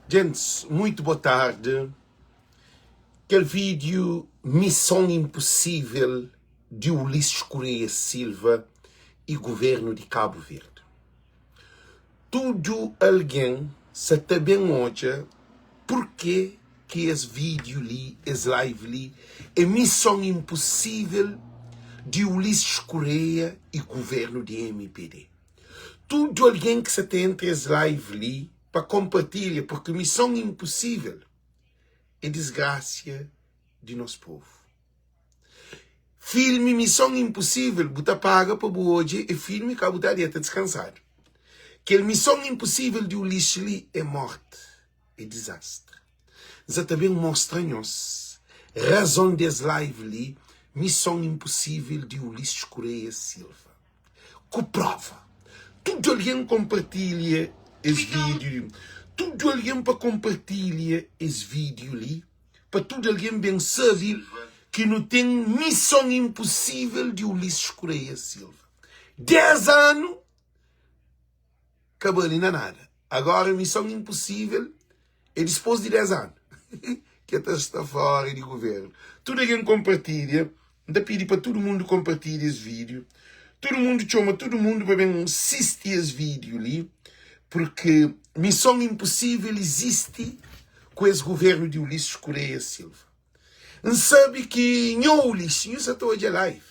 Gents, muito boa tarde. Kel vídeo Missão Impossível de Ulisses Correia Silva e Governo de Cabo Verde. Tudu algen sa ta ben odja purke ki es vídeo li, es live li é mison inposível di Ulisses Correia y governo di mpd. Tudu algen ki sa ta entra es live li pa konpartilha purke mison inposível é disgrasia di nos povu. Filme missão impossível bu ta paga pa bu odja e filme ka bu ta deta deskansadu kel missão impossível di Ulisses li é morte é desastre nsa ta ben mostra nhos razon des live li missão impossível di Ulisses Correia Silva ku prova tudu algen konpartilha es vídeo tudu algen pa konpartilha es vídeo li. Pa tudu algen ben sabe ki nu ten mison inposível di Ulisses Correia Silva. 10 anu ka bali na nada. Agora mison inposível é dispôs di 10 anu ki el ta sta fora di governu. Tudu algen konpartilha. N ta pidi pa tudu mundu konpartilha es vídiu. Tudu mundu txoma tudu mundu pa ben sisti es vídiu li, purki mison inposível izisti ku es governu di Ulisses Correia Silva. N sabe ki nho Ulisses, nhu sa ta odja live.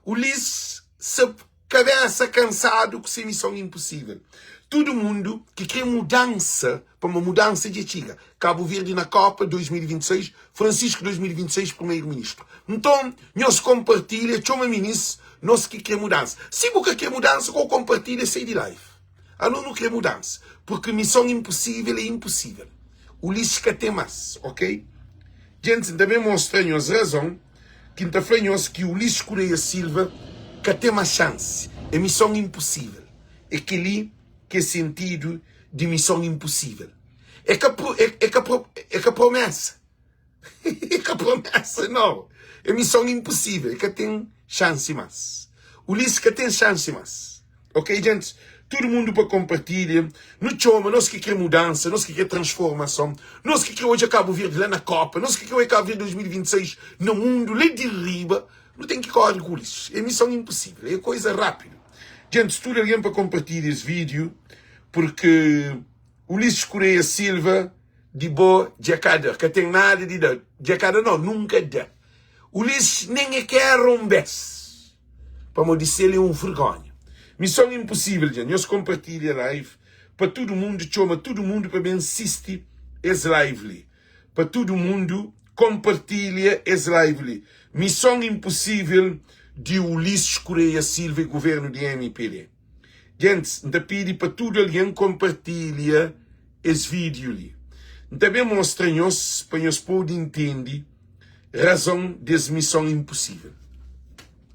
Ulisses sa kabesa kansadu ku se mison inposível. Tudu mundu ki kre mudansa, pamo mudansa dja txiga. Kabu Verdi na Kopa 2026, Francisco 2026 Primeiro Ministro. Nton, nhos konpartilha, txoma minis, nos ki kre mudansa. Si bu ka kre mudansa, ko konpartilha, sai di live. Anu nu kre mudansa, purki mison inposível é inposível. Ulisses ka ten mas, ok? Djentis, N ta ben mostra nhos razon ki N ta fla nhos ki Ulisses Correia Silva ka ten mas xansi. É mison inposível. É kel-li ki é sentidu di mison inposível. É ka, é, é ka, é ka promesa. É ka promesa, não. É missão impossível. É ka ten chance mas. Ulisses ka ten chance mas. Ok, gente? Tudo mundo pa compartilha. Nu txoma, nós ki kre mudança, nós ki kre transformação, nós ki kre odja Cabo Verde lá na Copa, nós ki kre odja Cabo Verde 2026 na mundo, lá di riba, nu ten ki corre ku Ulisses. É missão impossível, é coisa rápido. Gente, tudo alguém pa compartilha esse vídeo, porque Ulisses Correia Silva di bo dja ka da, ka ten nada di da, dja ka da no, nunka da. Ulisses nen e ka era un bes, pamodi sel é un vergonha. Mison inposível dja, nhos konpartilha live pa tudu mundu, txoma tudu mundu pa ben sisti es live li, pa tudu mundu konpartilha es live li. Mison inposível di Ulisses Correia Silva e governu di mpd. Gentis, N ta pidi pa tudu algen konpartilha es vídiu li. N ta ben mostra nhos pa nhos pode intende razon des mison inposível.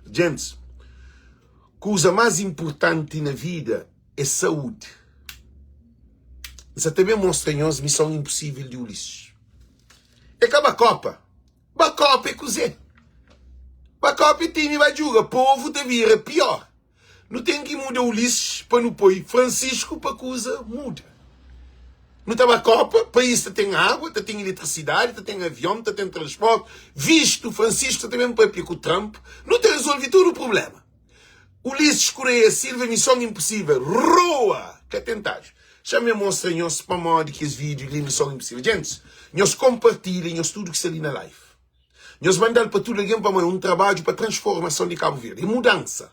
Gentis, kuza más inpurtanti na vida é saúdi. N sa ta ben mostra nhos mison inposível di Ulisses. É ka ba Kopa. Ba Kopa é kuzê? Ba Kopa é timi ba djuga. Povu ta bira pior. Nu ten ki muda Ulisses pa nu poi Francisco pa kuza muda. Nu ta ba Copa, país ta ten água, ta ten eletricidade, ta ten avion, ta ten transporte. Visto Francisco ta ben papia ku Trump, nu ta resolve tudu problema. Ulisses Correia Silva, missão impossível. Roa! Ka ten tadju. Xa-me mostra nhos pamodi ki es vídeo li missão impossível. Gentis, nhos kompartilha nhos tudu ki sta li na live. Nhos manda-l pa tudu algen pamodi é un trabadju pa transformason di Kabu Verdi. É mudansa.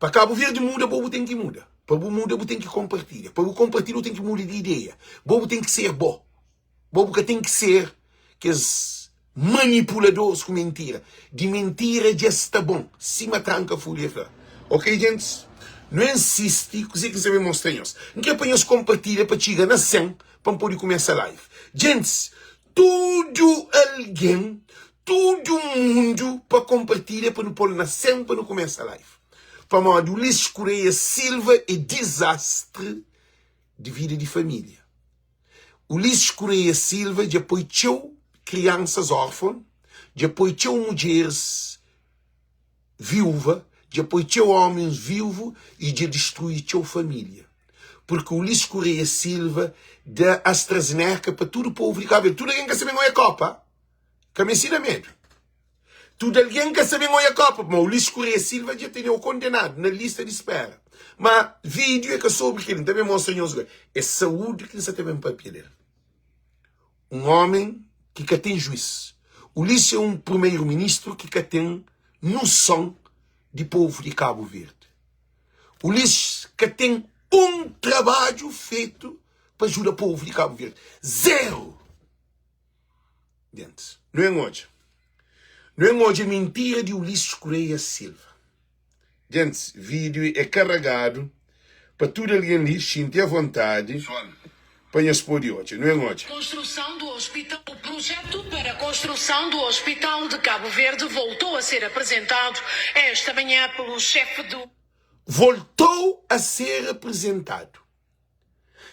Pa Kabu Verdi muda, bo bu ten ki muda. Pa bu muda, bu ten ki konpartilha. Pa bu konpartilha, bu ten ki muda di ideia. Bo bu ten ki ser bo. Bo bu ka ten ki ser kes manipuladoris ku mentira. Di mentira dja sta bon, sima Tranka Fulha fla. Ok, gentis? Nu insisti, kuzê ki N sta ben mostra nhos? N kre pa nhos konpartilha pa txiga na 100 pa N pode kumesa live. Gentis, Tudu algen, tudu mundu pa konpartilha pa nu pol na 100 pa nu kumesa live. Pamodi Ulisses Correia Silva é dizastri di vida di família. Ulisses Correia Silva dja poi txeu kriansas órfon, dja poi txeu mudjeris viúva, dja poi txeu ómens viúvu i dja distrui txeu família. Purki Ulisses Correia Silva da AstraZeneca pa tudu povu di Kabu Verdi. Tudu algen ka sa ben oia kopa, ka meste da medu. Tudu algen ka sa ben oia kopa, ma Ulisses Correia Silva dja teneu kondenadu na lista di spera. Ma vídiu é ka sobri kel-li, N ta ben mostra nhos goi. É saúdi ki N sa ta ben papia del. Un ómen ki ka ten juís. Ulisses é un primeru-ministru ki ka ten nuson di povu di Kabu Verdi. Ulisses ka ten un trabadju fetu pa djuda povu di Kabu Verdi. Zeru! Gentis, nu en odja. Nu en odja mintira di Ulisses Correia Silva. Gentis, vídiu é karagadu pa tudu algen li xinti avontadi pa nhos pode odja. Nu en odja. Construção do hospital O projeto para a construção do Hospital de Cabo Verde voltou a ser apresentado esta manhã pelo chefe do. Voltou a ser apresentado.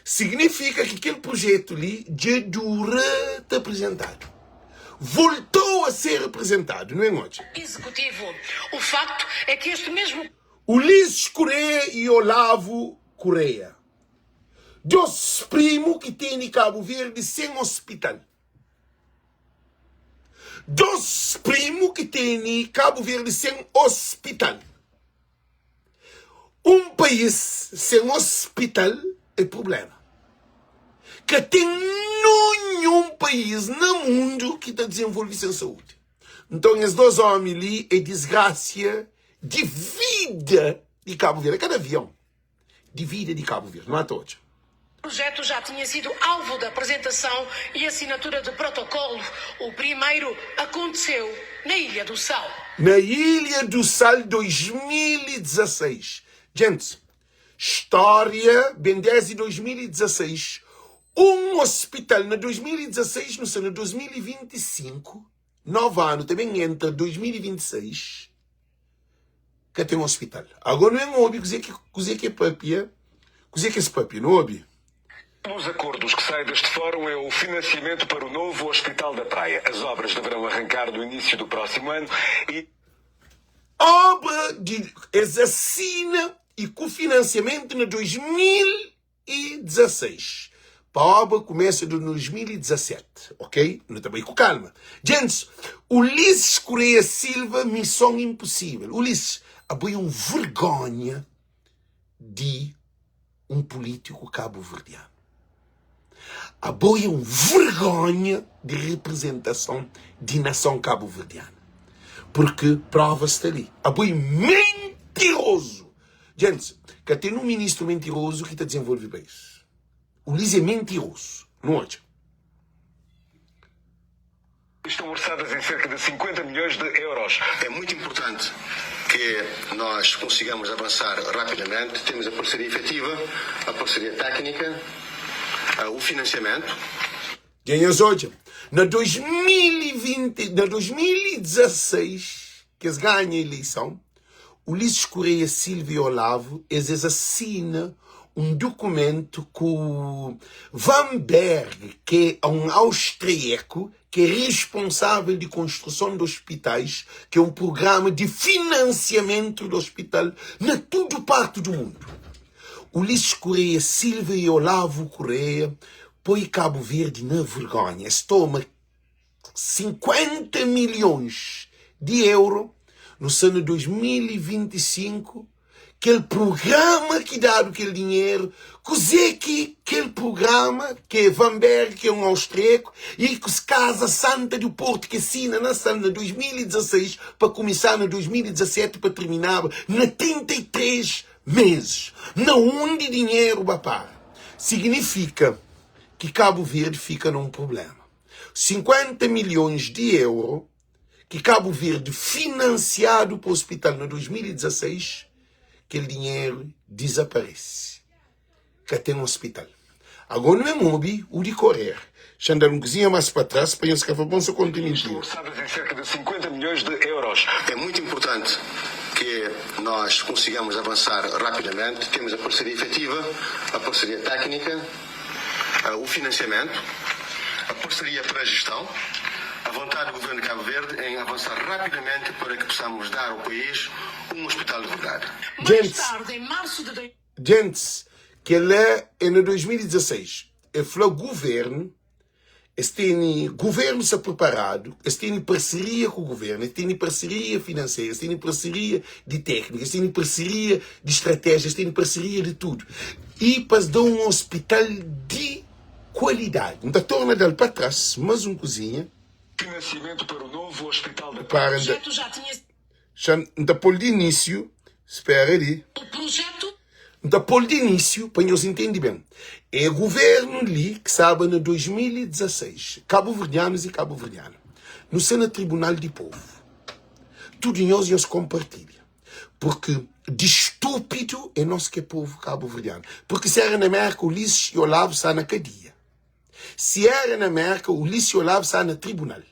Signifika ki kel projetu li dja dura ta apresentadu. Voltou a ser apresentado. Nu en odja. Executivo. O facto é que este mesmo. Ulisses Correia e Olavo Correia, dos primu ki tene Kabu Verdi sen ospital. Dos primu ki tene Kabu Verdi sen ospital. Un país sen ospital é prubléma. Ka ten ninhun país na mundu ki ta dizenvolve sen saúdi. Nton, es dos ómi li é disgrasia di vida di Kabu Verdi. É ka di avion, di vida di Kabu Verdi. Nu ata odja. Projeto já tinha sido alvo da apresentação e assinatura de protocolo. O primeiro aconteceu na Ilha do Sal. Na Ilha do Sal 2016. Gentis, stória ben desdi 2016. Un ospital na 2016, nu sta na 2025, novu anu ta ben entra 2026. Ka ten ospital. Agora nu en obi kuze ki kuze ki papia, kuze ki es papia, nu obi. Um dos acordos que sai deste fórum é o financiamento para o novo Hospital da Praia. As obras deverão arrancar no início do próximo ano e. Obra di es asina e ku financiamento na 2000. 2016 pa obra kumesa di 2017 ok nu ta bai ku kalma djentis Ulisses Correia Silva mison impossível Ulisses abo é um vergonha di um político cabo-verdiano abo é um vergonha di representason di nason cabo-verdiano porque prova sta li abo é mentiroso Djentis, ka ten un ministru mentirozu ki ta dizenvolve país. Ulis é mentirozu. Nu odja. Estão orçadas em cerca de 50 milhões de euros. É muito importante que nós consigamos avançar rapidamente. Temos a parceria efetiva, a parceria técnica, o financiamento. Dja nhos odja, na 2020, na 2016, ki es ganha eleison, Ulisses Correia Silva e Olavo, es es asina un dukumentu ku Van Berg, ki é un austrieku, ki é responsável di konstruson di ospitais, ki é un prugrama di finansiamentu di ospital na tudu parti di mundu. Ulisses Correia Silva e Olavo Correia poi Kabu Verdi na vergonha. Es toma 50 milhons di euro nu sta na 2025 kel prugrama ki dadu kel dinheru kuzê ki kel prugrama ki é Van Berg ki é un austrieku i ku Casa Santa do Porto ki sina na sal na 2016 pa kumisá na 2017 pa terminaba na 33 meses na undi dinheru ba para signifika ki Kabu Verdi fika na un prublema. 50 milhões di euro ki Kabu Verdi finansiadu pa ospital na 2016, kel dinheru dizaparese. Ka ten ospital. Agó nu ben obi u dikorer. Xa-m da-l un kuzinha más pa tras pa nhos ka fla pa N sa konta mintira. Orçadas em cerca de 50 milhões de euros. É muito importante que nós consigamos avançar rapidamente. Temos a parceria efetiva, a parceria técnica. o financiamento, a parceria para a gestão, a vontade do Governo de Cabo Verde em avançar rapidamente para que possamos dar ao país um hospital de verdade. Mais tarde, em março de. Djentis, Kel-la é na 2016. El fla guvernu, es tene, guvernu sta preparadu, es tene parseria ku guvernu, es tene parseria finanseru, es tene parseria di teknika, es tene parseria di stratéjia, es tene parseria di tudu. I pa es da un ospital di kualidadi. N ta torna da-l pa tras más un kuzinha. Financiamento para o novo hospital da Para N da. Projeto já tinha Xa N ta pô-l di inísiu, spera li. O projeto. N ta pô-l di inísiu pa nhos intende ben. É guvernu li ki staba na 2016. Kabuverdianus i kabuverdiana, nu sta na tribunal di povu. Tudu nhos, nhos konpartilha. Purki di stúpidu é nos ki é povu kabuverdianu. Purki si éra na Mérka, Ulisses i Olavo sta na kadia. Si éra na Mérka, Ulisses i Olavo sta na tribunal.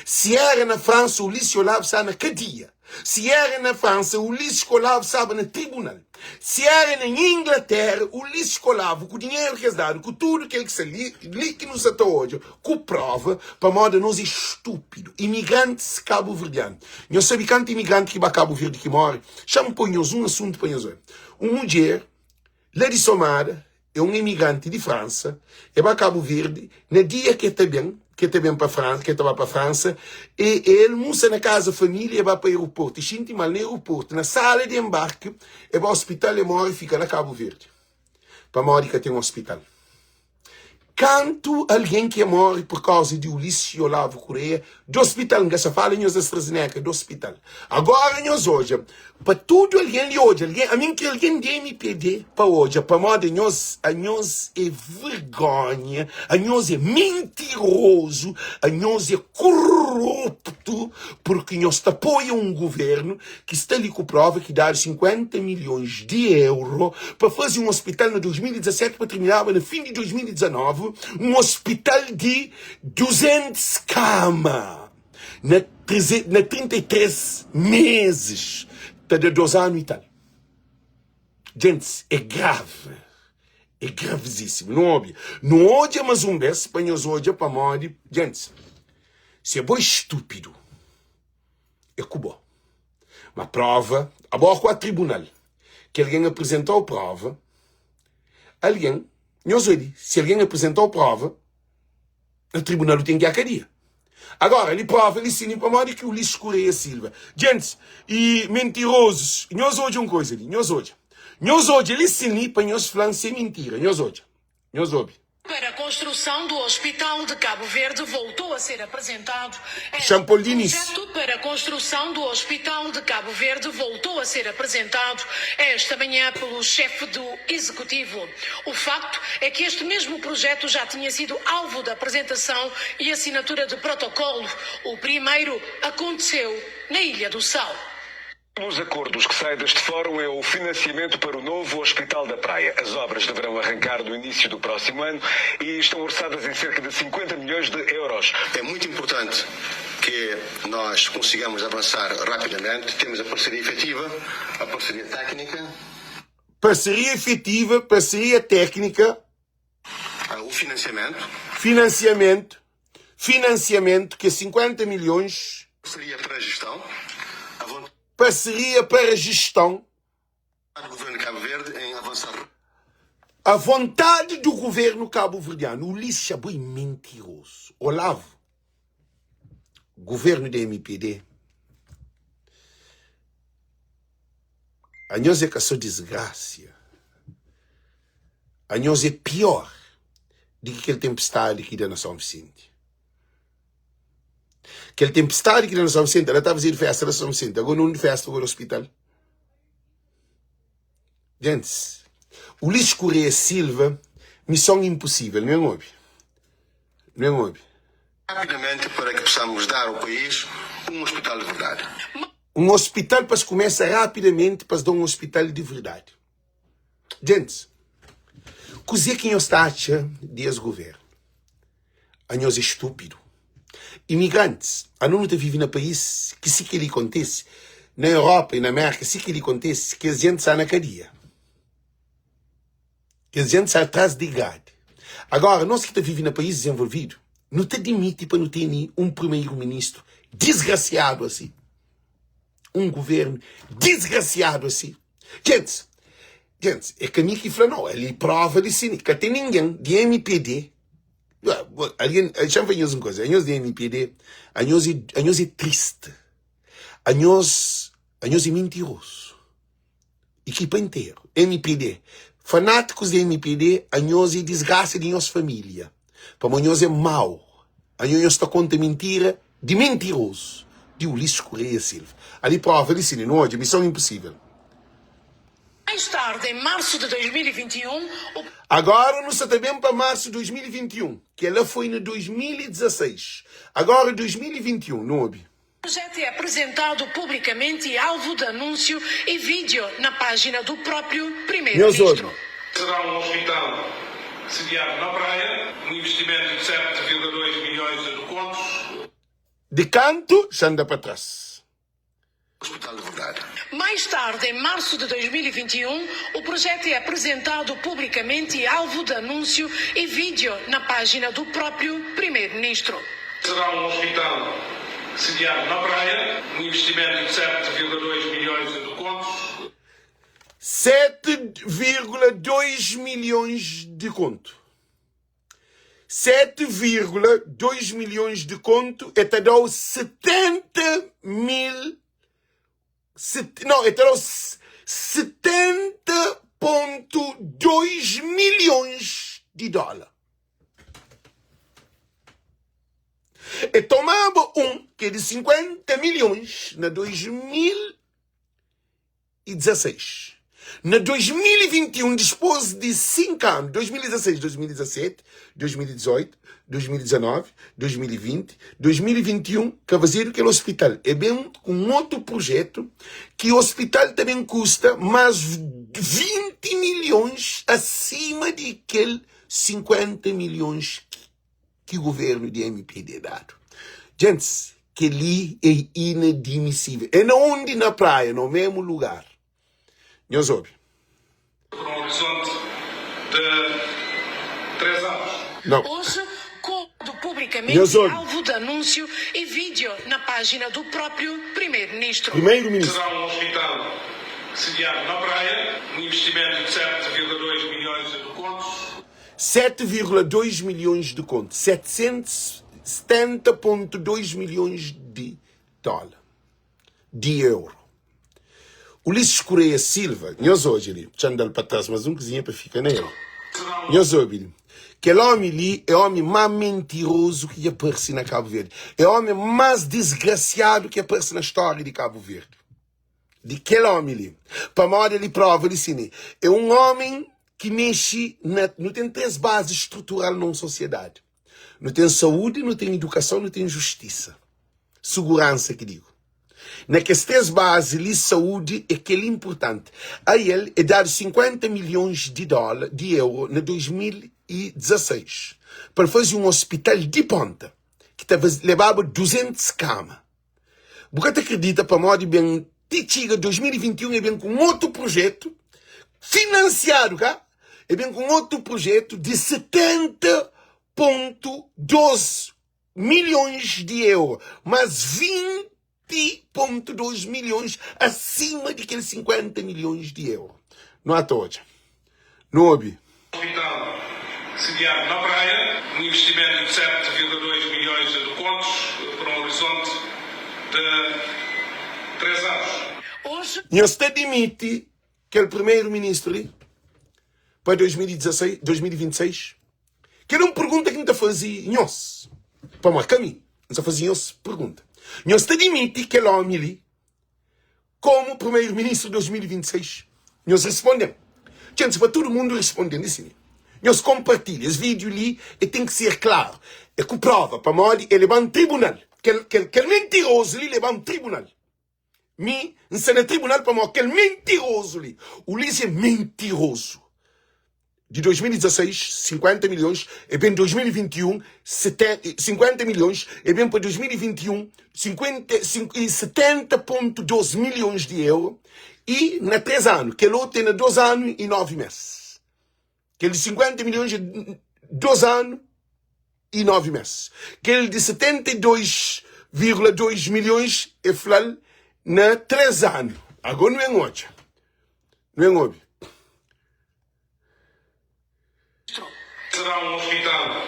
Si éra na Fransa, Ulisses i Olavo sta na kadia. Si éra na Fransa, Ulisses ku Olavo staba na tribunal. Si éra na Inglatéra, Ulisses ku Olavo, ku dinheru ki es dadu, ku tudu kel ki sta li, li ki nu sta ta odja, ku próva, pamodi anos é stúpidu. Imigrantis kabuverdianu. Nhos sabe kantu imigranti ki ba Kabu Verdi ki móre? Xa-m poi nhos un asuntu pa nhos odja. Un mudjer la di Somada, é un imigranti di Fransa, e ba Kabu Verdi, na dia ke ta ben, ke ta ben pa Fransa, ke ta ba pa Fransa, e e almusa na kaza familia, e ba pa aeroportu, e xinti mal na aeroportu, na sala di enbarki, e ba ospital, e more, fika la Kabu Verdi, pamodi ka ten ospital. Kantu algen ki móre pur kauza di Ulisses i Olavo Correia di ospital, N ka sta fala nhos di AstraZeneca, di ospital. Agora nhos odja, pa tudu algen li odja, algen, ami N kre algen di MPD pa odja, pamodi anhos, anhos é vergonha, anhos é mintirozu, anhos é koruptu, purki nhos ta apoia un guvernu ki sta li ku prova ki dadu 50 milhons di euro pa faze un ospital na 2017 pa terminaba na fin di 2019, un ospital di 200 kama na 33 meses, ta da 2 anu i tal. Gentis, é grave, é gravizíssimu. Nu obi, nu odja mas un bes pa nhos odja pamodi, gentis, si abo é stúpidu, é ku bo. Ma prova, abo ku a tribunal, ki algen apresentau prova, algen, nhos obi, si algen apresentau prova, na tribunal u ten ki a kadia. Agora, li prova li sini pamodi ki Ulisses Correia Silva. Gentis, e mentirosos, nhos odja un koisa li, nhos odja. Nhos odja li sini pa nhos flan si é mintira, nhos odja. Nhos obi. Para a construção do Hospital de Cabo Verde voltou a ser apresentado Xa N pô-l di inísiu. Projeto para a construção do Hospital de Cabo Verde voltou a ser apresentado esta manhã pelo chefe do Executivo. O facto é que este mesmo projeto já tinha sido alvo da apresentação e assinatura de protocolo. O primeiro aconteceu na Ilha do Sal. Um dos acordos que sai deste fórum é o financiamento para o novo Hospital da Praia. As obras deverão arrancar no início do próximo ano e estão orçadas em cerca de 50 milhões de euros. É muito importante que nós consigamos avançar rapidamente. Temos a parceria efetiva, a parceria técnica. Parceria efetiva, parceria técnica. O financiamento. Financiamento, financiamento que é 50 milhões. Parceria para a gestão. A vontade. Parceria para a gestão. Do governo de Cabo Verde em avançar. A vontade do governo cabo-verdiano. Ulisses Chabui mentiroso. Olavo, governo da MPD. Anhos é ka so disgrasia, anhos é pior di ki kel tenpestadi ki da na Son Visenti. Kel tenpestadi ki da na Son Visenti, ela ta fazedu festa na Son Visenti, ago na undi festa ago na ospital. Gentis, Ulisses Correia Silva, missão impossível, nu en obi, nu en obi. Rapidamente para que possamos dar ao país um hospital de verdade. Un hospital pa es kumesa rapidamenti pa es da un hospital di verdadi. Gentis, kuzê ki nhos ta atxa di es governu? Anhos é stúpidu. Imigrantis, anu nu ta vive na país ki si kel-li kontise, na Europa i na Mérka, si kel-li kontise, kes jenti sta na kadia. Kes jenti sta tras di gradi. Agora, nos ki ta vive na país dizenvolvidu, nu ta dimiti pa nu tene un primeiro-ministru disgrasiadu asi? Un guvernu disgrasiadu asi? Gentis, Gentis, é ka mi ki fla nau, ali prova di si ka ten ningen di mpd, algen, xa-m fla nhos un kuza, anhos di mpd, anhos é, anhos é triste, anhos, anhos é mintirozu, ekipa interu, mpd, fanátikus di mpd, anhos é disgrasa di nhos família, pamodi anhos é mau, anhos nhos ta konta mintira di mintirozu, di Ulisses Correia Silva, ali prova di si, nu odja, mison inposível. Mais tarde, em março de 2021, o. Agora nu sa ta ben pa marsu di 2021, kel-la foi na 2016, agora 2021, nu obi. Projeto é apresentado publicamente e alvo de anúncio e vídeo na página do próprio Nhos primeiro-ministro. obi. Será um hospital sediado na Praia, um investimento de 7,2 milhões de contos. Di kantu xa N da pa tras. Hospital de verdade. Mais tarde, em março de 2021, o projeto é apresentado publicamente e alvo de anúncio e vídeo na página do próprio primeiro-ministro. Será um hospital sediado na Praia, um investimento de 7,2 milhões de contos. 7,2 milhões de conto. 7,2 milhões de conto e ta dau 70 mil set, não, e ta dau 70,2 milhões de dólar. E tomaba um que é de 50 milhões na 2000 2016. Na 2021, dispôs di 5 anu, 2016, 2017, 2018, 2019, 2020, 2021, ka fazedu kel ospital. E ben ku un otu prujetu ki ospital ta ben kusta más 20 milhons asima di kel 50 milhons ki governu di mpd dadu. Gentis, kel-li é inadmisível. É na undi? Na Praia, na memu lugar. Nhos obi. Por um horizonte de 3 anos. Não. Hoje, colocado publicamente Nhos obi. alvo de anúncio e vídeo na página do próprio primeiro-ministro. Primeiro-ministro. Será um hospital sediado na Praia, um investimento de 7,2 milhões de contos. 7,2 milhões de conto, 770,2 milhões de dólar, de euro. Ulisses Correia Silva, nhos odja li, txa-m da-l pa tras mas un kuzinha pa fika na el. Nhos obi li, kel omi li é omi más mentirozu ki dja parse na Kabu Verdi, é omi más disgrasiadu ki aparse na stória di Kabu Verdi. Di kel omi li. Pamodi li prova di si é un omi ki mexe na. Nu ten 3 bazi strutural na un sosiedadi. Nu ten saúdi, nu ten idukason, nu ten justisa. Suguransa ki digu. Na kes 3 bazi li, saúdi é kel inpurtanti. A el é dadu 50 milhons di dóla, di euro, na 2016 pa el faze un ospital di ponta ki ta lebaba 200 kama. Bu ka ta kridita pamodi ben ti txiga 2021 e ben ku un otu projetu finansiadu ka e ben ku un otu projetu di 70.2 milhões di euro mas 20.2 milhões asima di kel 50 milhões di euro nu ata odja Nu obi. Hospital sediado na Praia, um investimento de 7,2 milhões de contos para um horizonte de 3 anos. Hoje. Nhos ta dimiti kel primeiro ministro li pa 2016, 2026? Kel é un pergunta ki N ta faze nhos, pamodi ka mi, N sta faze nhos pergunta. Nhos ta dimiti kel omi li Komu Primeiro Ministru 2026? Nhos responde-m. Txentis pa tudu mundu responde-m di si. Nhos konpartilha es vídiu li, e ten ki ser klaru, e ku prova, pamodi e leba-m tribunal. Kel, kel, kel mentirozu li leba-m tribunal. Mi, N sta na tribunal pamodi kel mentirozu li. Ulisses é mentirozu. Di 2016, 50 milhões, e ben 2021, 50 milhões, e ben pa 2021, 70.2 milhões di euro, e na 3 anu, kel otu é na 2 anu e 9 mês. Kel di 50 milhões é 2 anu e 9 mês. Kel di 72,2 milhões é fla-l na 3 anu. Agora nu ben odja, nu ben obi. Será um hospital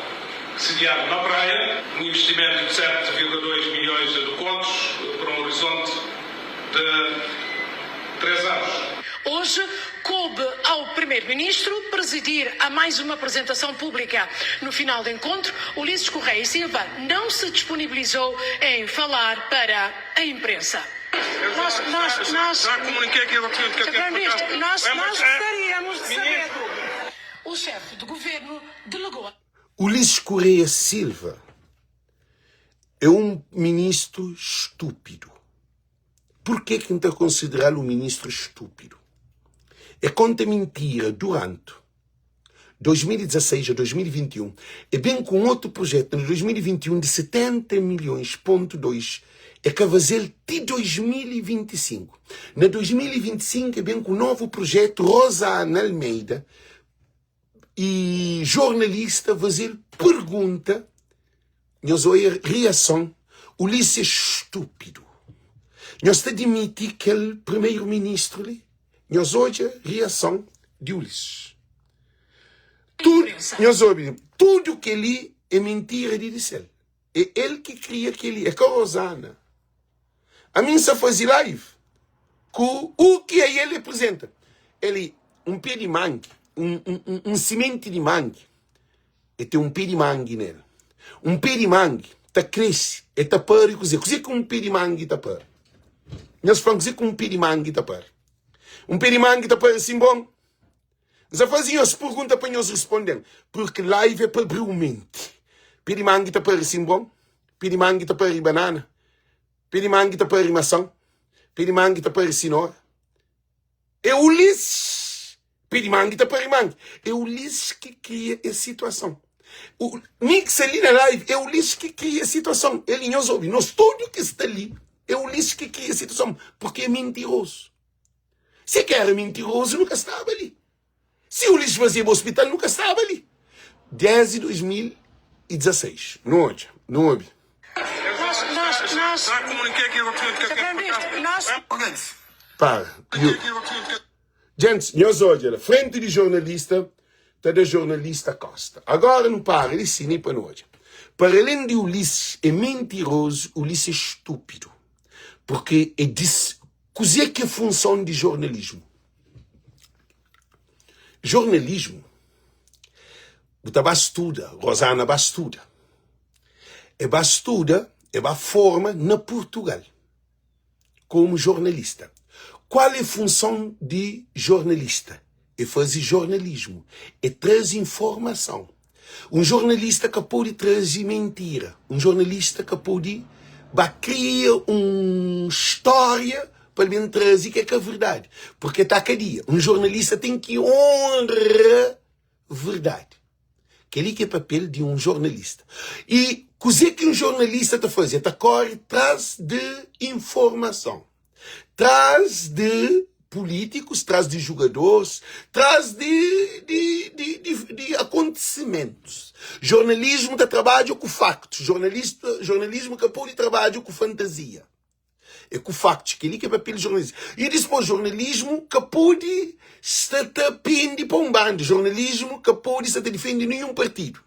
sediado na Praia, um investimento de 7,2 milhões de contos para um horizonte de 3 anos. Hoje, coube ao primeiro-ministro presidir a mais uma apresentação pública. No final do encontro, Ulisses Correia e Silva não se disponibilizou em falar para a imprensa. Nós, nós, nós, já comuniquei aqui ao senhor que Primeiro-Ministro, nós, nós gostaríamos de saber. O chefe do governo delegou. Ulisses Correia Silva é um ministro estúpido. Porquê ki N ta konsidera-l un ministru stúpidu? E konta mintira durantu 2016 a 2021 e ben ku un otu projetu na 2021 di 70 milhons pontu 2 e ka faze-l ti 2025. Na 2025 e ben ku un novu projetu Rosana Almeida i jornalista faze-l pergunta Nhos oia riason Ulisses é stúpidu Nhos ta dimiti kel primeiro ministro li Nhos odja riason di Ulisses Tudu Nhos obi tudu keli é mintira di disel É el ki kria keli é ka Rosana Ami N sa faze live ku u ki el representa El un pé di mangi un un un simenti di mangi E ten un pé di mangi nel. Un pé di mangi ta krese, e ta pari kuzê? Kuzê ki un pé di mangi ta pari? Nhos fla-m kuzê ki un pé di mangi ta pari? Un pé di mangi ta pari sinbon? N sa faze nhos pergunta pa nhos responde-m, purki live é pa abriu menti. Pé di mangi ta pari sinbon? Pé di mangi ta pari banana? Pé di mangi ta pari masan? Pé di mangi ta pari sinora? É Ulisses. Pé di mangi ta pari mangi. É Ulisses ki kria es situason. O, mi ki sta li na live, é Ulisses ki kria es situason. El nhos obi, nos tudu ki sta li, é Ulisses ki kria es situason, porque é mintirozu. Se ki era mintirozu, nu ka staba li. Si Ulisses fazeba hospital, nu ka staba li. Desdi 2016, nu odja, nu obi. Para. Gentis, nhos odja la, frenti di jornalista ta da jornalista kosta. Agora nu para li sini pa nu odja. Para alén di Ulisses é mentirozu, Ulisses é stúpidu. Porque é dis... Kuzê ki é funson di jornalismu? Jornalismu, bu ta ba studa, Rosana ba studa. E ba studa, e ba forma na Purtugal komu jornalista. Kual é funson di jornalista? É faze jornalismu, é traze informason. Un jornalista ka pode traze mentira, un jornalista ka pode ba kria un stória pa el ben traze ki é ka verdadi, porque ta kadia. Un jornalista ten ki onra verdadi. Kel-li ki é papel di un jornalista. I kuzê ki un jornalista ta faze? El ta kóre tras di informason, tras di pulítikus, tras di jugadoris, tras di, di, di, di, di akontisimentus. Jornalismu ta trabadja ku faktus. Jornalista, jornalismu ka pode trabadja ku fantazia. É ku faktus, kel-li ki é papel di jornalismu. I dispôs, jornalismu ka pode sta ta pende pa un bandu, jornalismu ka pode sta ta difende ninhun partidu.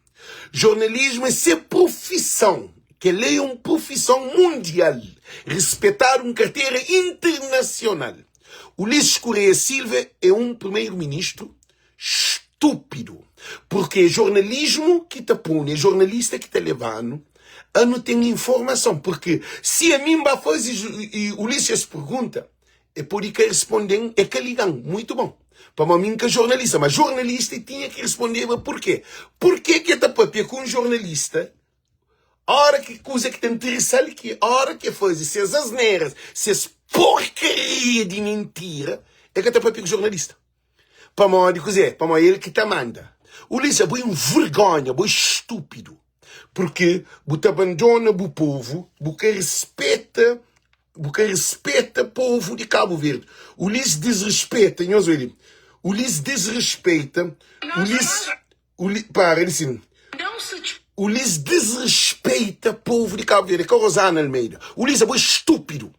Jornalismu é se profison, kel-li é un profison mundial, rispetadu, un kartera internasional. Ulisses Correia Silva é un primeiro-ministru stúpidu, porque é jornalismu ki ta pune, é jornalista ki ta leba-nu a nu ten informason, porque si ami N ba faze Ulisses es pergunta, e pode ka responde-m, e ka liga-m, muitu bon, pamodi ami N ka jornalista, ma jornalista e tinha ki respondeba purke, purke ki e ta papia ku un jornalista Ora ki kuza ki ta interesa-l ki ora ki e faze ses asneras, ses porkaria di mintira, e ka ta papia ku jornalista. Pamodi kuzê? Pamodi el ki ta manda. Ulisses, abo é un vergonha, abo é stúpidu. Purki bu ta abandona bu povu, bu ka rispeta, bu ka rispeta povu di Kabu Verdi. Ulisses disrispeta, nhos obi li, Ulisses disrispeita, Ulisses, Uli, para di sin. Ulis disrespeita povo di Cabo Verde, é ka Rosana Almeida. Ulis, abo é estúpido.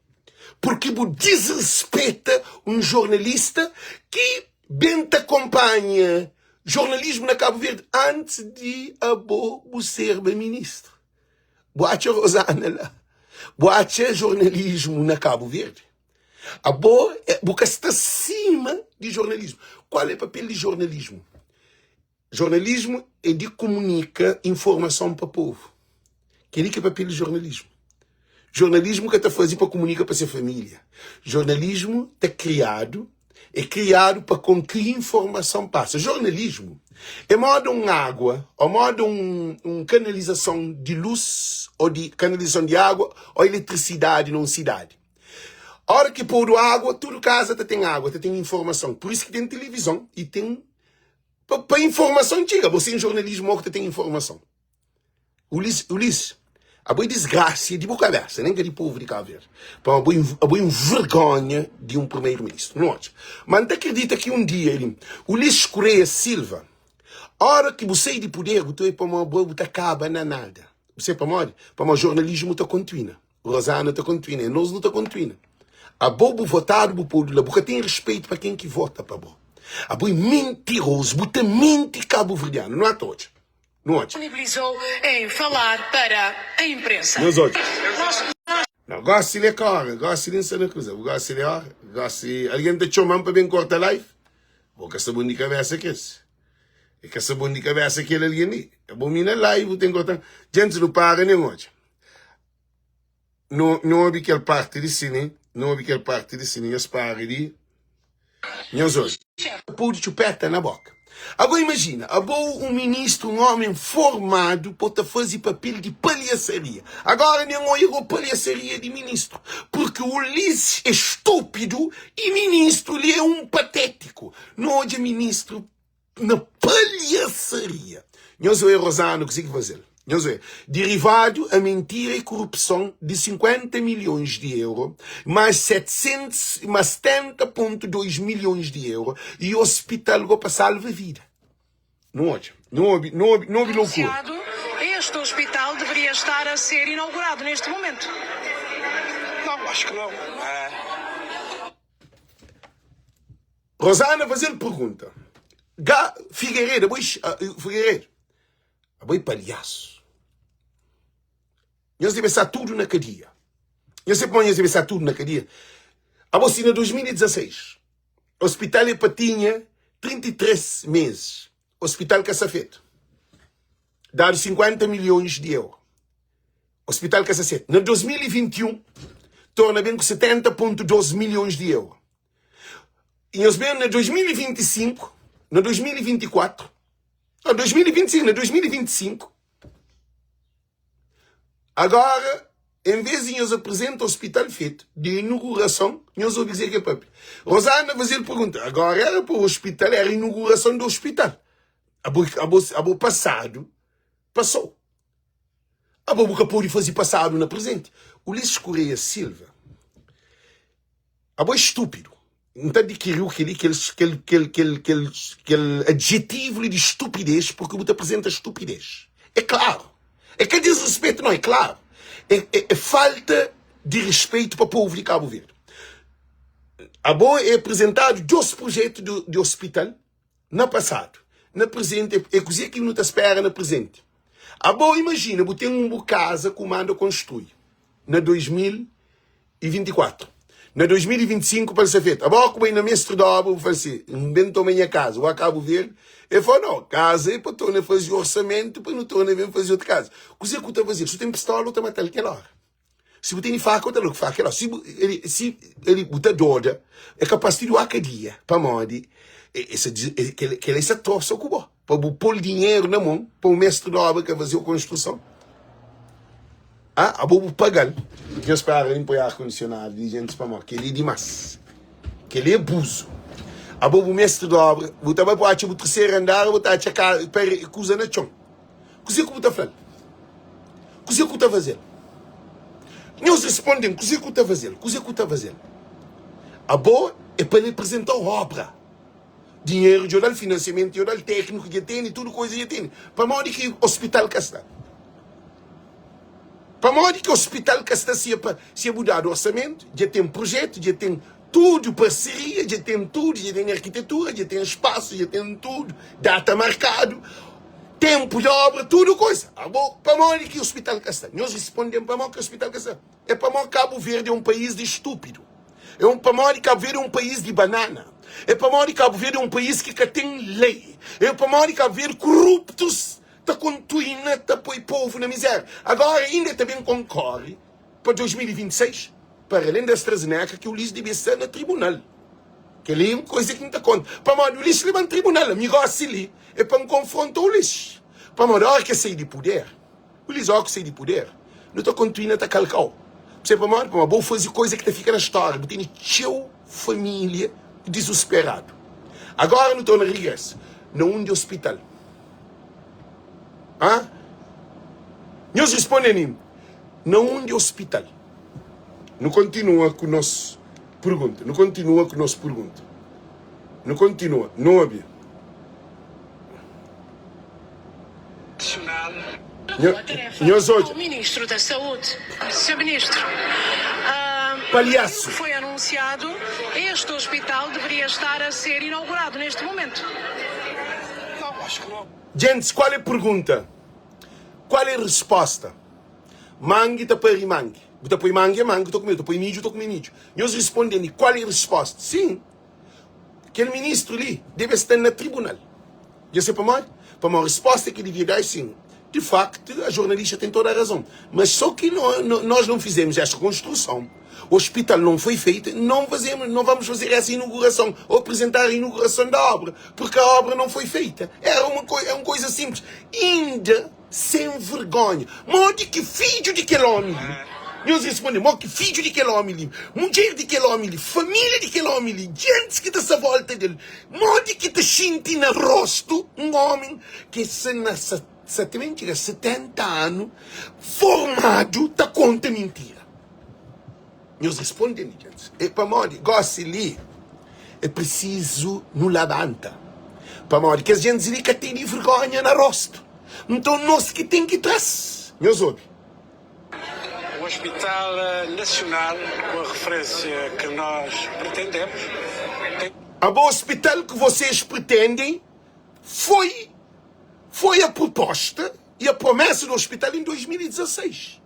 Porque bu disrespeta um jornalista ki bem ta acompanha. Jornalismu na Kabu Verdi antis di abo bu serba ministru. Bu atxa Rosana la? Bu atxa jornalismu na Kabu Verdi? Abo bu ka sta sima di jornalismu. Kual é papel di jornalismu? Jornalismu é di kumunika informason pa povu. Kel-li ki é papel di jornalismu. Jornalismu ka ta faze pa kumunika pa se família. Jornalismu ta kriadu, é kriadu pa kon ki informason pasa. Jornalismu é moda un água ô moda un, un kanalizason di lus ô di kanalizason di água ô eletrisidadi na un sidadi. Óra ki podu água, tudu kaza ta ten água, ta ten informason. Pur isu ki ten tilivizon i ten Pa, pa informason txiga, bo sen jornalismu o ki ta ten informason. Ulis, Ulis, abo é disgrasia di bu kabesa, nen ka di povu di Kabu Verdi. Pa abo, abo é un vergonha di un primeiro-ministru. Nu odja. Ma N ta akredita ki un dia li, Ulisses Correia Silva, ora ki bu sai di puder, bu ta oi pamo abo bu ta kaba na nada. Bu sai pamodi? Pamo jornalismu ta kontuina. Rosana ta kontuina, e nos nu ta kontuina. Abo bu votadu bu podu la, bu ka ten respeito pa ken ki vota pa bo. Abo é mentiroso, bu ta minti kabuverdianu. Nu ata odja, nu odja. Disponibilizou em falar para a imprensa. Nhos odja. Nós. Não, gosi li é ka ora, gosi li N sta na kuza, gosi li é ora, gosi algen ta txoma-m pa ben korta live, bo ka sta bon di kabesa kes. E ka sta bon di kabesa kel algen li. Abo mi na live bu ten korta-m. Djentis nu para nen odja. Nu, nu obi kel parti di sini, nu obi kel parti di sini, nhos pari di nhos obi. Pudi txupeta na boka. Ago imajina, abo un ministru, un omen formadu po ta fazi papel di palhasaria. Agora nen oia go palhasaria di ministru, purki Ulisses é stúpidu i ministru li é un patétiku. Nu odja ministru na palhasaria. Nhos oe Rosano kuze ki fazel? Nhos oe derivadu a mentira e korupson di 50 milhons di euro mais 700 mais 70.2 milhons di euro e hospital go pa salva vida. Nu odja, nu obi, nu obi, nu obi loucura. Anunciado, este hospital deveria estar a ser inaugurado neste momento. Não, acho que não. Rosana faze-l pergunta. Ga Figueiredo, abo Figueiredo, abo é palhasu. Nhos debe sta tudu na kadia. Nhos sabe pamodi nhos debe sta tudu na kadia? Abo si na 2016, hospital é pa tinha 33 meses, hospital ka sta fetu. Dadu 50 milhões di euro. Hospital ka sta fetu. Na 2021, torna ben ku 70.2 milhões di euro. E nhos ben na 2025, na 2024, na 2025, na 2025, agora, em vez de nhos apresenta hospital feito de inauguração, nhos ouvi dizer que é papi. Rosana fazer pergunta, agora era para o hospital, era a inauguração do hospital. Abo, abo, abo passado, passou. Abo bu ka pode fazer passado na presente. Ulisses Correia Silva, Abo é stúpidu. N ta adikiriu kel-li, kel, kel, kel, kel, kel, kel adjetivu li di stupidez, purki bu ta aprizenta stupidez. É klaru. É ka disrespetu, nau, é klaru. É, é, é falta di respetu pa povu di Kabu Verdi. Abo é aprizentadu dos prujetu di, di ospital na pasadu. Na prezenti, é, é kuzê ki nu ta spera na prezenti. Abo imajina, bu ten un bu kaza ku manda konstrui na 2000 2024. Na 2025 pa el ser fetu. Abo ku bai na mestri di obra bu fala si, N ben toma nha kaza, bu ba Kabu Verdi? El fala, no, kaza é pa torna fazi orsamento pa nu torna ben fazi otu kaza. Kuze ku ta fazel? Si bu ten pistola bu ta matal kel ora. Si bu tene faka bu ta dal ku faka kel ora. Si bu el si el bu ta doda é kapas ti di oa kadia pamodi kel esa trosa ku bo pa bu pol dinheru na mon pa un mestri di obra ka fazeu konstruson. Ah, abo bu pagal. Nhos para di poi ar kondisionadu di gentis pamodi kel-li é dimás. Kel-li é abuzu. Abo bu mestri di obra, bu ta bai bu atxa bu terseru andar, bu ta atxa ka, pare, kuza na txon. Kuzê ku bu ta fla-l? Kuzê ku ta faze-l? Nhos responde-m, kuzê ku ta faze-l? Kuzê ku ta faze-l? Abo é pa reprezenta-u obra. Dinheru dja dal, finansiamentu dja dal, tékniku dja tene, tudu koza dja tene. Pamodi ki ospital ka sta? Pamodi ki ospital ka sta si é pa si é bu dadu orsamentu, dja ten prujetu, dja ten. Tudu parseria dja ten tudu, dja ten arkitetura, dja ten spasu, dja ten tudu, data markadu, tenpu di obra, tudu koisa. Abo, pamodi ki ospital ka sta? Nhos risponde-m pamodi ki ospital ka sta? É pamodi Kabu Verdi é un país di stúpidu. É un pamodi Kabu Verdi é un país di banana. É pamodi Kabu Verdi é un país ki ka ten lei. É pamodi Kabu Verdi koruptus ta kontuina ta poi povu na mizéria. Agora inda ta ben konkore pa 2026, para alén di AstraZeneca ki Ulisses debe sta na tribunal. Kel-li é un koisa ki N ta konta. Pamodi Ulisses leba-m tribunal, ami gósi li é pa N konfronta Ulisses. Pamodi óra ki el sai di puder, Ulisses óra ki sai di puder, nu ta kontinua ta kalka-u. Bu sabe pamodi? Pamodi bo faze koisa ki ta fika na stória. Bu tene txeu família dizusperadu. Agora nu torna rigresa na un di ospital. Hã? Nhos responde-m, na undi ospital? Nu kontinua ku nos pergunta. Nu kontinua ku nos pergunta. Nu kontinua. Nu obi. Nhos odja. Ministro da Saúde, Senhor Ministro, Palhaço. foi anunciado, este hospital deveria estar a ser inaugurado neste momento. Djentis, kual é pergunta? Kual é resposta? Mangi ta pari mangi. Bu ta poi mangi é mangi bu ta kume, bu ta poi midju bu ta kume midju. Nhos responde-m, kual é resposta? Sim, kel ministru li debe sta na tribunal. Dja se pamodi? Pamodi resposta ki devia da é sim. De facto, a jornalista tem toda a razão. Mas só que nós não fizemos esta construção, o hospital não foi feito, não fazemos, não vamos fazer essa inauguração ou apresentar a inauguração da obra, porque a obra não foi feita. Era uma, é uma coisa simples. Ainda sem vergonha. Modi ki fidju di kel ómi li? Nhos responde, modi ki fidju di kel ómi li, mudjer di kel ómi li, família di kel ómi li, gentis ki ta sta volta del, modi ki ta xinti na rostu un ómi ki sta na sa ta ben txiga 70 anu, formadu ta konta mintira? Nhos responde li, gentis. É pamodi gósi li é prisizu nu labanta. Pamodi kes gentis li ka tene vergónha na róstu. Nton, nos ki ten ki tra-s. Nhos obi. O Hospital Nacional, com a referência que nós pretendemos, tem. Abo hospital que vocês pretendem foi foi a proposta e a promessa do hospital em 2016.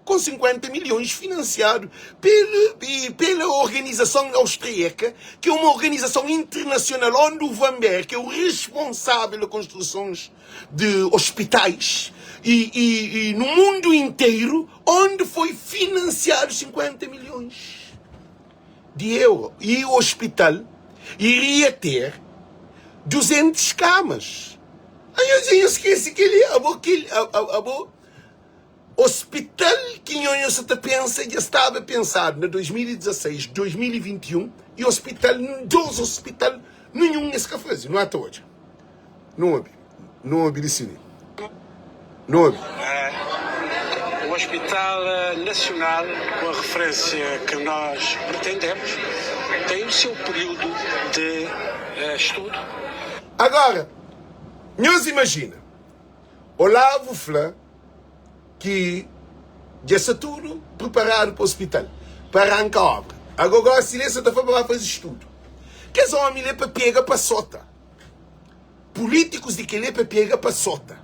com 50 milhões financiado pela organização austríaca, que é uma organização internacional onde o Van Berk é o responsável de construções de hospitais e, e, e no mundo inteiro, onde foi financiado 50 milhões de euro. E o hospital iria ter 200 camas. Aí eu esqueci que ele, a, a, a, Ospital ki nhonho sa ta pensa dja staba pensadu na 2016, 2021 y ospital, 2 ospital ninhun es ka faze. Nu ata odja. Nu obi. Nu obi di si li. Nu obi. O Hospital Nacional, com a referência que nós pretendemos, tem o seu período de estudo. Agora, nhos imajina. Olavo fla ki dja sta tudu priparadu pa ospital pa ranka obra. Ago gosi li es sa ta fla pa ba fazi studu. Kes omi li é pa pega pa sota. Pulitikus di keli é pa pega pa sota.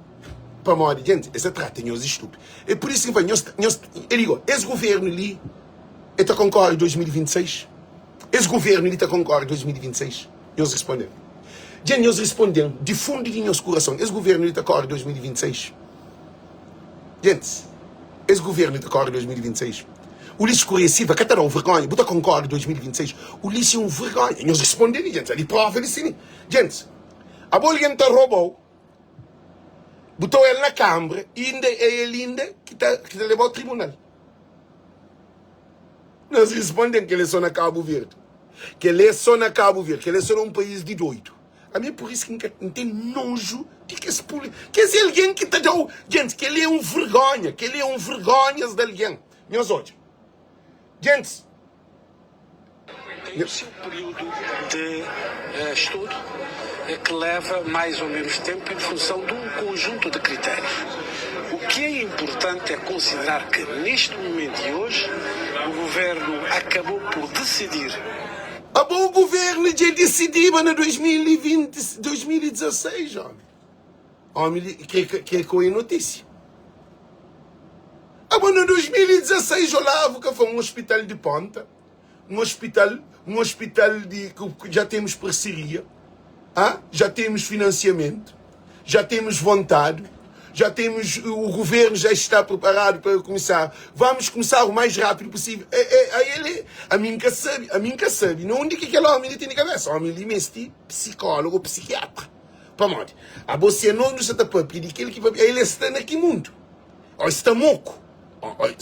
Pamodi djenti es ta trata nhos di stupidu. É pur isu ki N fla nhos, nhos, e digo, es guvernu li e ta konkori 2026? Es guvernu li ta konkori 2026? Nhos responde-m. Dja nhos responde-m di fundu di nhos kurason, es guvernu li ta kóre 2026? Gentis, es guvernu li ta kóre 2026? Ulisses Correia Silva ka ta da-u vergonha? Bu ta konkóre 2026? Ulisses é un vergonha. Nhos responde li, gentis. Ali prova li si li. Gentis, abo algen ta roba-u, bu ta oia-l na kanbra, inda é el inda ki ta leba-u tribunal. Nhos responde-m, kel-li é sô na Kabu Verdi. Kel-li é sô na Kabu Verdi. Kel-li é sô na un país di doidu. Ami é pur isu ki N ka N ten noju di kes puli kes algen ki ta da-u. Gentis, kel-li é un vergónha. Kel-li é un vergónhas di algen. Nhos odja. Gentis. Tem o seu período de estudo que leva mais ou menos tempo em função de um conjunto de critérios. O que é importante é considerar que, neste momento e hoje, o governo acabou por decidir. Abo governo dja disidiba na 2020, 2016 homi. Homi li kre kre ka oi notísia. Abo na 2016 Olavo ka fla um hospital de ponta, um hospital, um hospital de que já temos parceria, ah, já temos financiamento, já temos vontade, já temos, o governo já está preparado para começar. Vamos começar o mais rápido possível. É, é, a ele, a mim que sabe, a mim que sabe. Não onde que aquele homem ele tem de cabeça. O homem ali mesti psicólogo, psiquiatra. Pamodi? Abo se não está ta papia de aquele que papia, ele está naquele mundo. Ou está moco. Pamodi?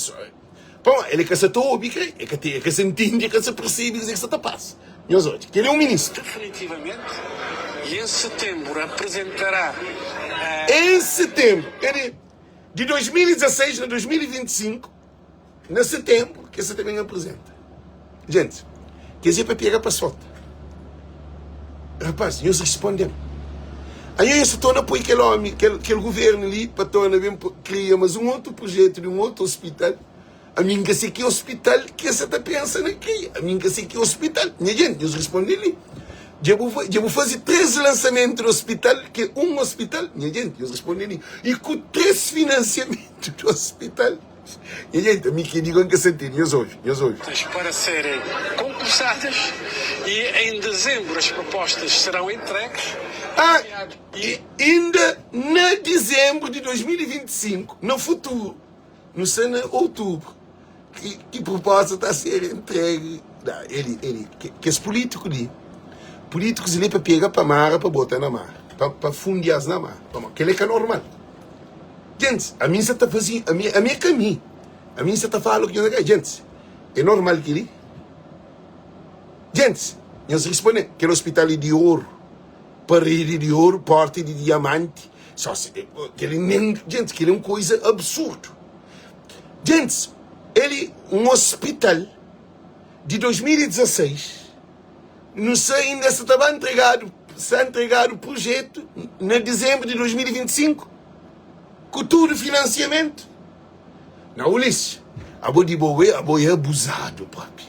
Ele ka sa ta obi kre, ele ka te, ele ka sa ntende, ele ka sa percebe kuzê ki sa ta pasa. Nhos odja, kel é un ministru. Definitivamente, e em setembro apresentará a. Em setembro, quer dizer, de 2016 na 2025, na setembro, ke sa ta ben apresenta. Gente, quer dizer pa pega pa solta. Rapaz, nhos responde-m. Aí nhos ta torna poi kel omi, kel, kel governo li pa torna ben kria mas un otu projetu di un otu hospital. Ami N ka se ki hospital ki es sa ta pensa na kria. Ami N ka se ki hospital. Nha gente, nhos responde li. Dja bu, dja bu faze 3 lansamentu di hospital, ki é un hospital. Nha gente, nhos responde li. I ku 3 finansiamentu di hospital. Nha gente, ami ki digo N ka sa ntende. Nhos obi, nhos obi. Para serem concursadas e em dezembro as propostas serão entregues. Ah, e inda na dizembro de 2025, na futuro, Nu sta na outubru. Ki, ki proposta ta ser entregue? Da, ele, ele, kes polítiku li, polítikus li pa pega pa mara pa bota na mar, pa, pa fundias na mar. Pamodi kel é ka normal. Gentis, ami sa ta fazi, ami, ami é ka mi. Ami sa ta fala ku nhos ka, gentis, é normal kel li? Gentis, nhos responde, kel hospital é di oru, paredi di oru, porta di diamanti. Só se kel nem gente, kel é um coisa absurdo. Gente, ele um hospital de 2016, não sei ainda se estava entregado, se entregado o projeto na dezembro de 2025, com tudo financiamento. Na Ulisses, abo di bo é, abo é abusado papi.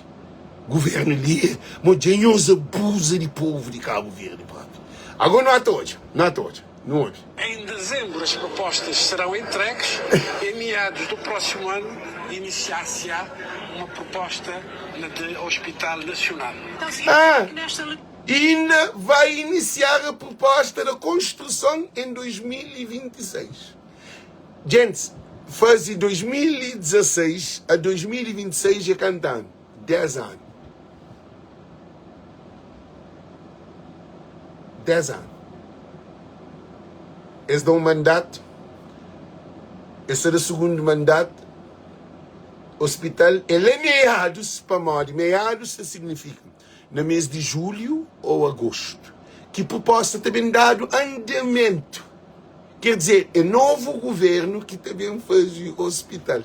Governo li é, mo dja nhos abusa di povo di Cabo Verde papi. Ago no ata odja, no ata odja, no obi. Em dezembro as propostas serão entregues, em meados do próximo ano iniciar-se-á uma proposta de Hospital Nacional. Ah, e inda vai iniciar a proposta da construção em 2026. Djentis, faze 2016 a 2026 é kantu anu? 10 anu. 10 anu. Es da un mandatu, es ta da sugundu mandatu, ospital el é meadus, pamodi meadus ta signifika na mes di julhu ou agostu ki proposta ta ben dadu andamentu. Quer dizer, é novo governo ki ta ben faze hospital.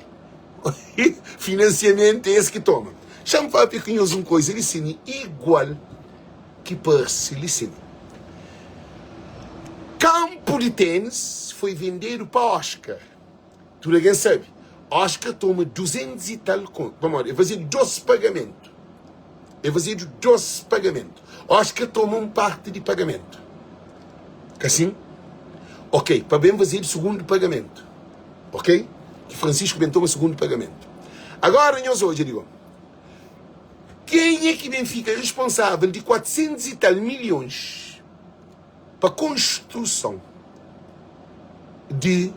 Financiamento é es ki toma. Xa-m papia ku nhos un koisa li sini igual ki parse li sini. Kampu di tenis foi vendedu pa Oscar. Tudu algen sabe. Oscar toma 200 e tal kontu. Pamodi? El fazedu dos pagamentu. El fazedu dos pagamentu. Oscar toma un parti di pagamentu. Ka sin? Ok, pa ben fazedu sugundu pagamentu. Ok? Ki Francisco ben toma sugundu pagamentu. Agora nhos odja li, Kenha ki ben fika responsável di 400 e tal milhons pa konstruson di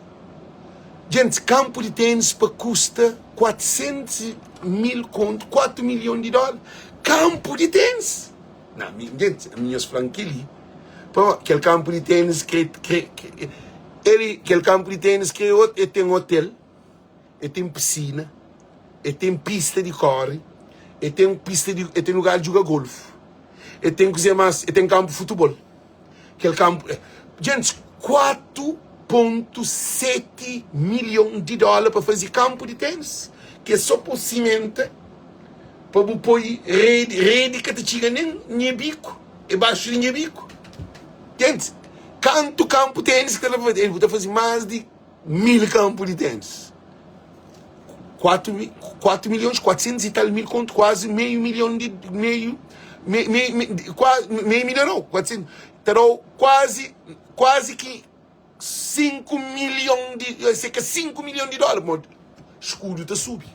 Djentes, kanpu di tenis pa kusta 400 mil kontu, 4 milhon di dóla. Kanpu di tenis! Na, mi, djentes, ami nhos fla-m kel-li. Pa, kel kanpu di tenis kre, kre, kre, el, kel kanpu di tenis kre, el ten otel, el ten pisina, el ten pista di kóre, el ten pista di, el ten lugar di djuga golfu. El ten kuzê más? El ten kanpu futebol. Kel kanpu. Gentis, 4.7 milhon di dóla pa faze kanpu di ténis, ki é sô pô simenta pa bu poi redi. Redi ka ta txiga nen nha biku, é baxu di nha biku. Gentis, kantu kanpu ténis ki ta da pa faze? Bu ta faze más di 1000 kanpu di ténis. 4, 4 milhões 400 e tal mil kontu, kuazi meiu milhon di meiu. Me, me, me, quase, meio milhão não, 400, ta dau quase, quase ki 5 milhão di, se ka 5 milhão di dólar, pamodi escudo ta subi.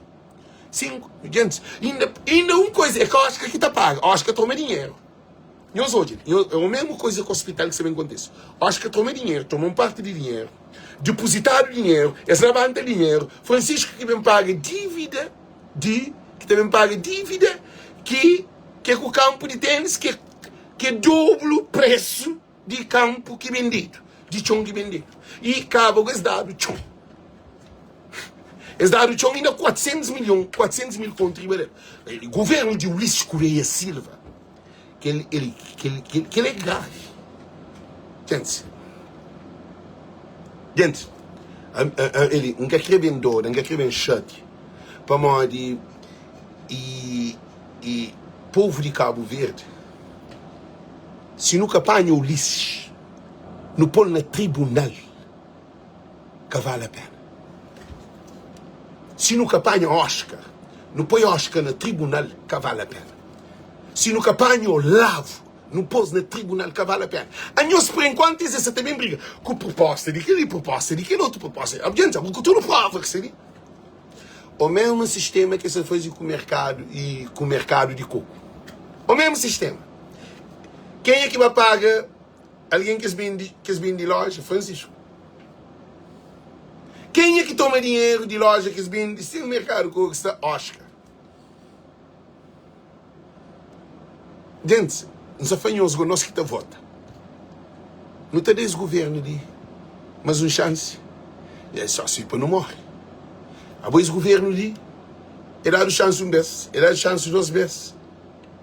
5, gentis, inda, inda un coisa, é ka Oscar ki ta paga, Oscar toma dinheiro. Nhos odja, é o mesmo coisa ku hospital ki sa ben kontise. Oscar toma dinheiro, toma un parti di dinheiro, depositadu dinheiro, es labanta dinheiro, Francisco ki ben paga dívida di ki ta ben paga dívida ki ke ku kanpu di tenis ke ke doblu presu di kanpu ki bendidu, di txon ki bendidu. I kaba ku es dadu txon. Es dadu txon inda 400 milhon, 400 mil kontu riba del. Governu di Ulisses Correia Silva, kel el kel kel kel é gravi. Gentis, gentis, eli N ka kre ben doda, N ka kre ben xatia, pamodi i i povu di Kabu Verdi, si nu ka panha Ulisses, nu pô-l na tribunal, ka vale a pena. Si nu ka panha Oscar, nu poi Oscar na tribunal, ka vale a pena. Si nu ka panha Olavo, nu pô-s na tribunal, ka vale a pena. Anhos, por enquanto, es sa ta ben briga ku proposta di kel-li, proposta di kel otu, proposta. Algen sa ku tudu prova ki sta li. O mesmu sistema ki es ta faze ku merkadu i ku merkadu di koku. O mesmu sistema. Kenha ki ba paga algen ki es bende, ki es bende loja? Francisco. Kenha ki toma dinheru di loja ki es bende sen merkadu koku sta? Oscar. Gentis, N sa fla nhos go, nos ki ta vota, nu ta da es guvernu li mas un xansi? É só si pa nu morre. Abo es guvernu li, e dadu xansi un bes, e dadu xansi dos bes,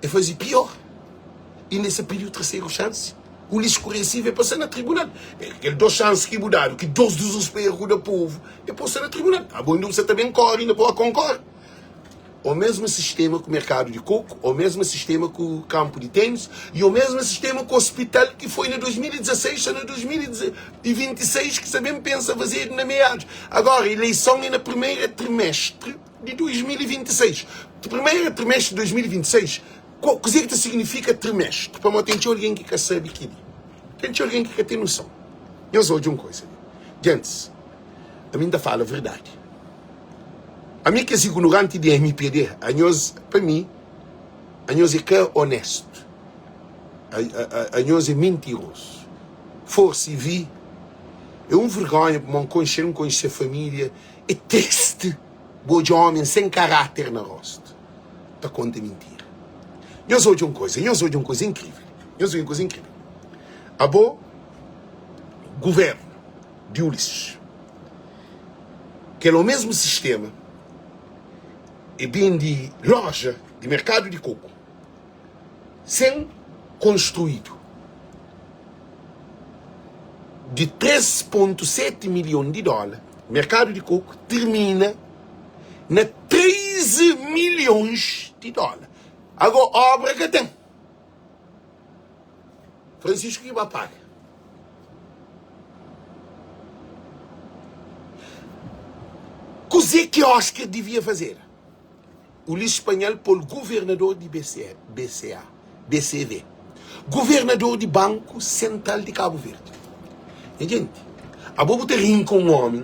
e faze pior, inda e sa pidi terseru xansi. Ulisses Correia Silva e pasa na tribunal. Kel dos xansi ki bu dadu, ki dos dizusperu ku da povu, e posa na tribunal. Abo inda bu sa ta ben kore, inda bu konkorre. O mesmu sistema ku merkadu di koku, o mesmu sistema ku kampu di tenis i o mesmu sistema ku ospital ki foi na 2016 sta na 2026 ki sa ben pensa fazedu na meadus. Agora ileison é na primeira trimestre di 2026. Primeira trimestre di 2026, kuzê ki ta signifika trimestre? Pamodi ten txeu algen ki ka sabe kili. Ten txeu algen ki ka ten noson. Nhos odja un kuza li. Gentis, ami N ta fala verdadi. Ami kes ignoranti di mpd anhos pa mi anhos é ka onestu anhos é mintirosu forsa e vi é un vergonha pamodi n konxe-l n konxe se familia é tristi bu odja omi sen karater na rostu ta konta mintira nhos odja un koza nhos odja un koza inkrivel nhos odja un koza inkrivel abo guvernu di Ulisses. Kel omesmu sistema e bende loja di merkadu di koku sen konstruidu di 3.7 milhon di dola, merkadu di koku tirmina na 13 milhons di dola. Ago obra ka ten. Francisco ki ba paga. Kuzê ki Oscar devia fazera? Ulisses Spanhal pô-l governador di BCE, BCA, BCV, governador di Banku Sentral di Kabu Verdi. Nha genti, abo bu ta rinka un omi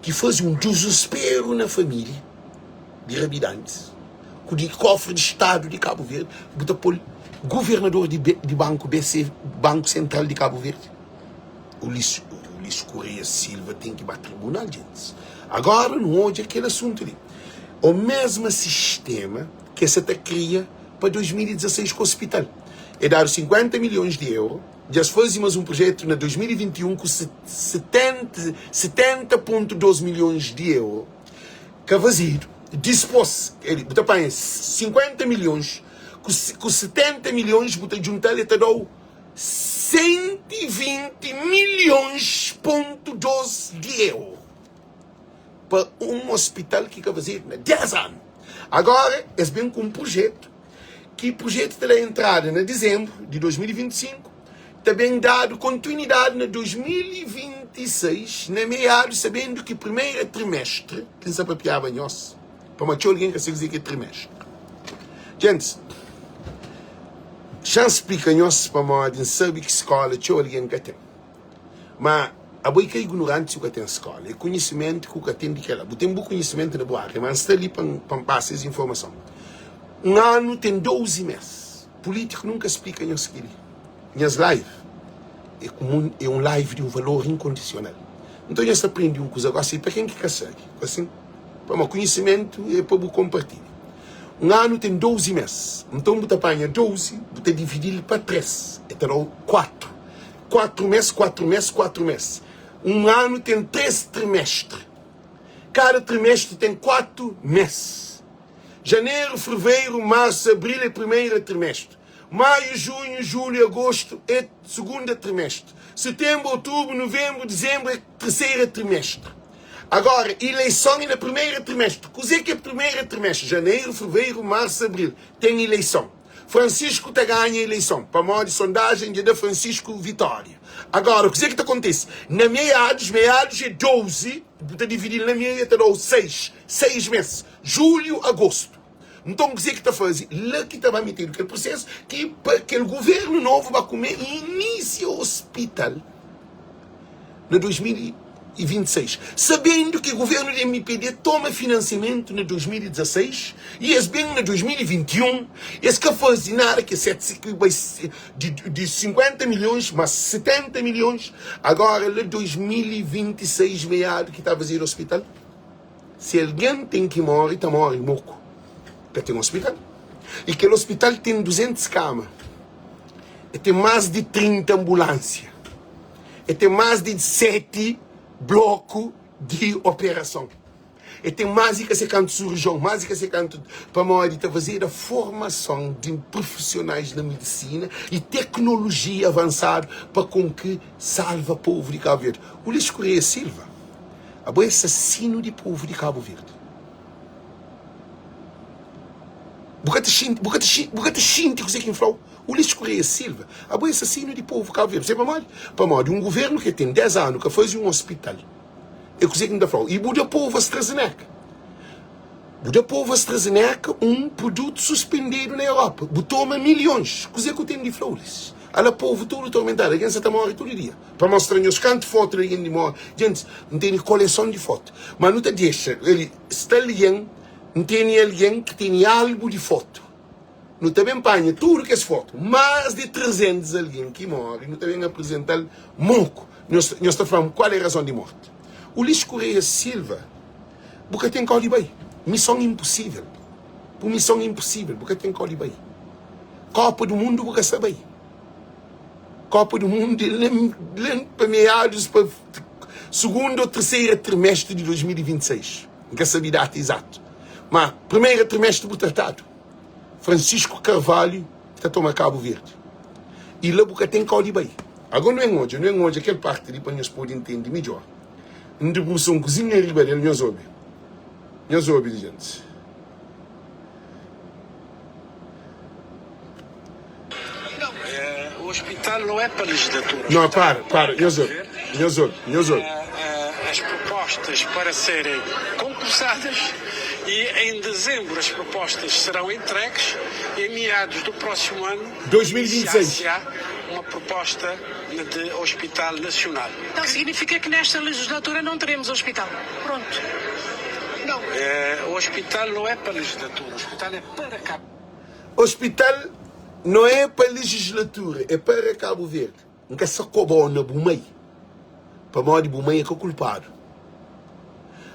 ki faze un dizusperu na família di rabidantis. ku di kofri di stadu di Kabu Verdi bu ta pol governador di di banku BC banku sentral di Kabu Verdi Ulisses Ulisses Correia Silva ten ki ba tribunal djentis agora nu odja kel asuntu li o mesma sistema ke sa ta kria pa 2016 ku ospital e dadu 50 milhons di euro dja es fazi mas un projetu na 2021 ku 70 70.2 milhons di euro ka fazedu dispos el bu ta panha 50 milhons ku ku 70 milhons bu ta djuntal el ta dau 120 milhons pontu 2 di euro pa un ospital ki ka fazedu na 10 anu agora es ben ku un projetu ki projetu ta da entrada na dizembru di 2025 ta ben dadu kontinuidadi na 2026, na meadu, sabendu ki primeira trimestre, ki N sa papiaba nhos, pamodi txeu algen ka sabe kuzê ki é trimestre. Gentis. Xa-m splika nhos pamodi N sabe ki skóla txeu algen ka ten. Má abo i ka ignoranti si bu ka ten skóla. É konhisimentu ki bu ka ten di kel-la. Bu ten bu konhisimentu na bu ária, má N sta li pa N pasa es informason. Un anu ten 12 mês. Pulítiku nunka splika nhos kel-li. Nhas live é kumun, é un live di un valor inkondisional. Nton nhos ta prende un kuza gósi pa ken ki ka sabe. Asin, pamodi konhisimentu é pa bu konpartilha. Un anu ten 12 mês. Nton bu ta panha 12, bu ta dividi-l pa 3, e ta da-u 4. 4 mês, 4 mês, 4 mês. Un anu ten 3 trimestri. Kada trimestri ten 4 mês. Janeru, fevereru, marsu, abril é primeira trimestri. Maiu, junhu, julhu, agostu é segunda trimestri. Setenbru, otubru, nuvenbru, dizenbru é terceira trimestri. Agora, ileison é na primeira trimestri. Kuzê ki é primeira trimestri? Janeru, fevereru, marsu, abril. Ten ileison. Francisco ta ganha ileison pamodi sondajen dja da Francisco vitória. Agora, kuzê ki ta kontise? Na meados, meados é 12, bu ta dividi-l na meia, ta da-u 6, 6 mês. Julhu, agostu. Nton, kuzê ki ta faze? La ki ta ba metedu kel prosesu ki pa kel guvernu novu ba kume i inisia ospital na 2026, sabendu ki guvernu di MPD toma finansiamentu na 2016 i es ben na 2021, es ka faze nada ki di 50 milhons mas 70 milhons, agora la 2026 meadu ki ta fazedu ospital. Si algen ten ki móre, ta móre moku. Ka ten ospital. I kel ospital ten 200 kama. E ten más di 30 anbulánsia. E ten más di 7 bloku di operason. E ten más di ka se kantu surijon, más di ka se kantu pamodi ta fazeda formason di profisionais na medisina i teknolojia avansadu pa kon ki salva povu di Kabu Verdi. Ulisses Correia Silva. Abo é assassino di povo di Cabo Verde. Bu ka ta xinti, bu ka ta xinti, bu ka ta xinti kuzê ki N fla-u? Ulisses Correia Silva, abo é assassino di povo Cabo Verde. Sabe pamodi? Pamodi un governo ki ten 10 anu ka faze un hospital. É kuzê ki N ta fla-u. I bu da povo AstraZeneca. Bu da povo AstraZeneca un produto suspendedu na Europa. Bu toma milhões. Kuzê ki u ten di fla, Ulisses? Ala povo tudu tormentadu. Algen sa ta more tudu dia. Pa mostra nhos kantu fotu di algen di móre. Gentis, N tene koleson di fotu. Má nu ta dexa el sta algen, N tene algen ki tene álbu di fotu. Nu ta ben panha tudu kes fotu, más di 300 algen ki móre, nu ta ben aprizenta-l moku. Nhos, nhos ta fla-m kual é razon di mórti. Ulisses Correia Silva, bu ka ten kau di bai. Mison inposível. Bu mison inposível, bu ka ten kau di bai. Kopa du Mundu bu ka sta bai. Kopa du Mundu é la pa meados pa sugundu ou terceira trimestre di 2026. N ka sabe data izatu. Ma primeira trimestre bu tratadu. Francisco Carvalho ta toma Cabo Verde. I la bu ka ten kau di bai. Ago nu en odja, nu en odja kel parti li pa nhos pode intende midjor. N debrusa un kuzinha riba del, nhos obi. Nhos obi li, gentis. O hospital não é para legislatura. Não, para, para, nhos obi, nhos obi, nhos obi. As propostas para serem concursadas e em dezembro as propostas serão entregues e em meados do próximo ano 2026 iniciar-se-á uma proposta de hospital nacional. Então significa que nesta legislatura não teremos hospital. Pronto. Não, o hospital não é para legislatura, o hospital é para Cabo. Hospital não é pa legislatura, é para Cabo Verde. N ka sa koba-u na bu mai, pamodi bu mai é ka kulpadu.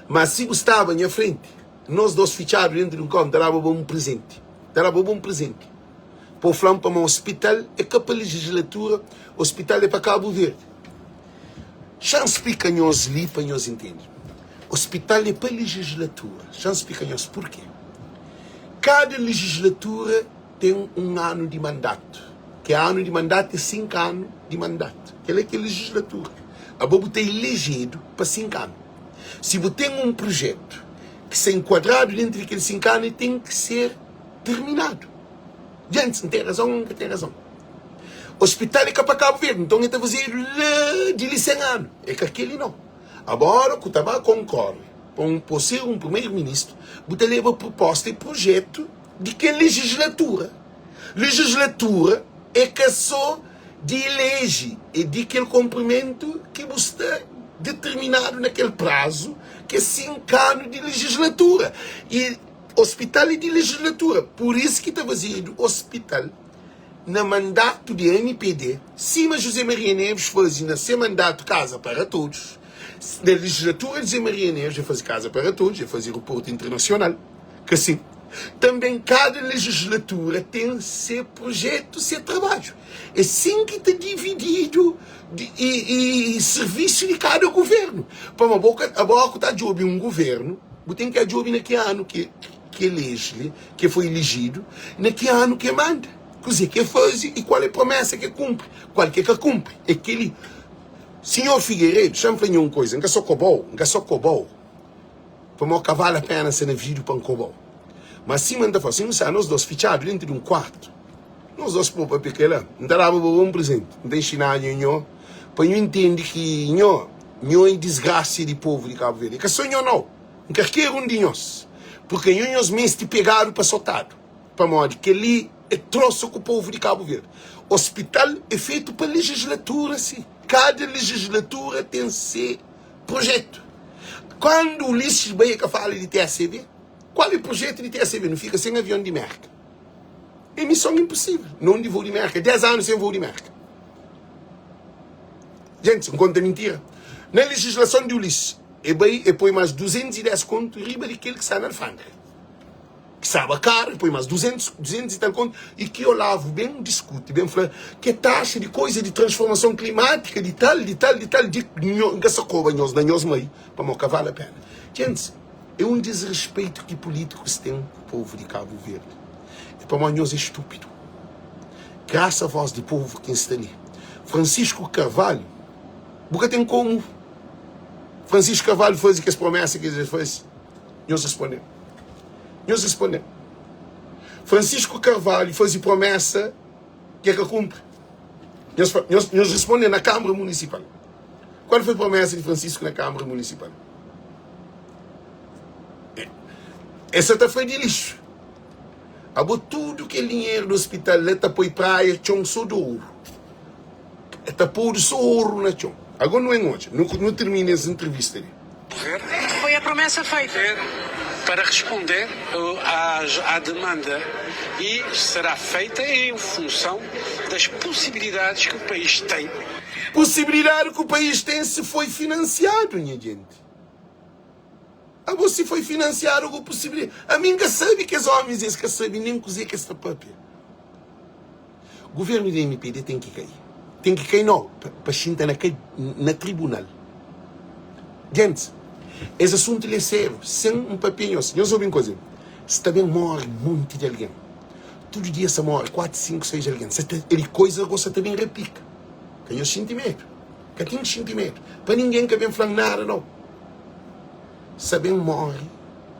Má si bu staba nha frenti, nos dos fitxadu dentu di un kau, N ta daba bo un prezenti. N ta daba bo un prezenti. Pa bu fla-m pamodi hospital é ka pa legislatura, hospital é pa Cabo Verde. Xa-m splika nhos li pa nhos intende. Hospital é pa legislatura. Xa-m splika nhos purkê. Kada legislatura ten un anu di mandatu. Ke anu di mandatu é 5 anu di mandatu. Kel-la é ke legislatura. Abo bu ta elejedu pa 5 anu. Si bu ten un projetu ki sta enkuadradu dentu di kel 5 anu, el ten ki ser terminadu. Gentis, N ten razon ô N ka ten razon? Ospital é ka pa Kabu Verdi, nton el ta fazedu la di li 100 anu. É ka kel-li nau. Agora ku ta ba konkorre pa un pa ser un primeiro ministro, bu ta leba proposta e projeto di kel legislatura. Legislatura. É ka sô di ileje, é di kel konprimentu ki bu sta determinadu na kel prazu ki é 5 anu di lejislatura. I ospital é di lejislatura, pur isu ki ta fazedu ospital na mandatu di mpd, sima José Maria Neves faze na se mandatu Casa para Todos. Na lejislatura di José Maria Neves el faze Casa para Todos, el faze aeroportu internasional. Ka si? Tanben kada lejislatura ten se projetu, se trabadju. É sin ki ta divididu i sirvisu di kada guvernu. Pamodi bo ka abo ku ta djobe un guvernu, bu ten ki djobe na ki anu ki ki eleji li, ki foi elejidu, na ki anu ki manda, kuze ki faze i kual é promesa ki kunpri, kual ki ka kunpri. É keli. Sinhor Figueiredo, xa-m fla nho un koza, N ka so kobau, N ka so kobau. Pamodi ka vale a pena sta na vídiu pa N koba-u. Ma sima N ta fla, si nu sta nos dos fitxadu dentu di un kuartu, nos dos pa papia kel-la, N ta daba bo un prezenti. N ta inxinaba nho nho pa nho intende ki nho, nho é disgrasia di povu di Kabu Verdi. É ka so nho nau, N karker un di nhos. Purke nho nhos meste pegadu pa sotadu. Pamodi kel-li é trosa ku povu di Kabu Verdi. Ospital é fetu pa lejislatura, si. Kada lejislatura ten se. Projetu. Kandu Ulisses Baia ka fala di TACB, kual é projetu di TACB? Nu fika sen avion di Merka. É mison inposível. Non di voo di Merka. 10 anu sen voo di Merka. Gentis, N konta mintira? Na legislason di Ulisses, e bai e poi mas 210 kontu riba di kel ki sta na alfândega. Ki staba karu, e poi mas 200, 200 i tal kontu, i ki Olavo ben diskuti, ben fla ki taxa di koiza di transformason klimátika, di tal, di tal, di tal, di nho, N ka sa koba nhos na nhos mai, pamodi ka vale a pena. Gentis, é un disrespeitu ki pulítikus ten ku povu di Kabu Verdi. É pamodi nhos é stúpidu. Grasa a vós di povu ki N sta li. Francisco Carvalho, bu ka ten komu Francisco Carvalho faze kes promesa ki el faze. Nhos responde-m. Nhos responde-m. Francisco Carvalho faze promesa ki el ka kunpri. Nhos, nhos, nhos responde na Câmara Municipal. Qual foi promessa de Francisco na Câmara Municipal? Essa ta fla di lixo. Abo tudo kel dinheiro do hospital lá ta poi praia txon só de ouro. Ta podu só ouro na txon. Agora não é odja. Nu, nu termina essa entrevista ali. Foi a promessa feita. Para responder à demanda e será feita em função das possibilidades que o país tem. Possibilidade que o país tem se foi financiado, nha gente. Abo si foi financiado ku possibilidade. Ami nka sabe kes homens es ka sabe nem kuze ke sta papia. Governo di MPD tem ki kai. Tem ki kai no, pa xinta na na tribunal. Gents, es assunto li é sério, sem um papia nhos. Nhos obi um coisa, sta bem morre monte de alguém. Tudo dia sa morre 4, 5, 6 alguém. Sa ta, el coisa go sa ta bem repica. Ka nhos xinti medo. Ka tem ki xinti medo. Pa ninguém ka bem flan nada não. Sa ben móre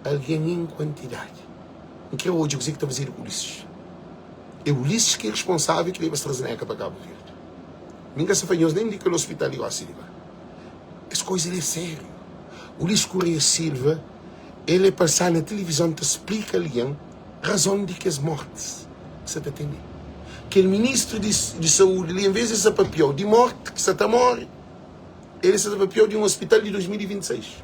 algen en kuantidadi. N krê odja kuzê ki ta fazedu ku Ulisses. É Ulisses ki é responsável ki leba AstraZeneca pa Kabu Verdi. Mi N ka sta fla nhos nen di kel ospital di gósi li ba. Es koza li é sériu. Ulisses Correia Silva, el é pasá na tilivizon ta splika algen razon di kes mortis ki sa ta ten li. Kel ministru di saúdi li, en vez di el sta papiau di morti ki sa ta móre, El sta ta papiau di un hospital di 2026,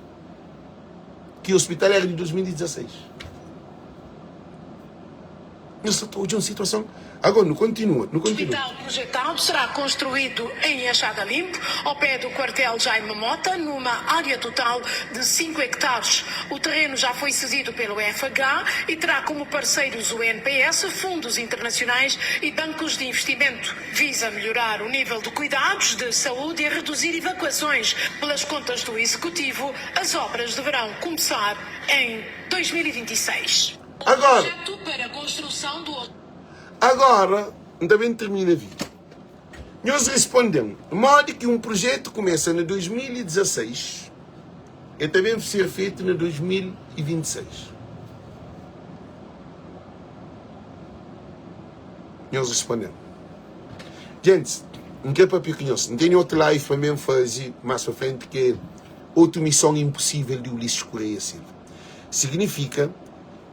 ki hospital era di 2016. Nu sta ta odja un situason. Agora nu kontinua, nu kontinua. Hospital projetado será construído em Achada Limpo, ao pé do quartel Jaime Mota, numa área total de 5 hectares. O terreno já foi cedido pelo FH e terá como parceiros o NPS, fundos internacionais e bancos de investimento. Visa melhorar o nível de cuidados de saúde e reduzir evacuações. Pelas contas do Executivo, as obras deverão começar em 2026. Agora, Projeto para a construção do. Agora, N ta ben termina vídeo. Nhos responde-m, modi ki un projetu kumesa na 2016 el ta ben ser fetu na 2026? Nhos responde-m. Gentis, N kre papia ku nhos. N tene otu live pa mi faze más pa frenti ki é otu mison inposível di Ulisses Correia Silva. Signifika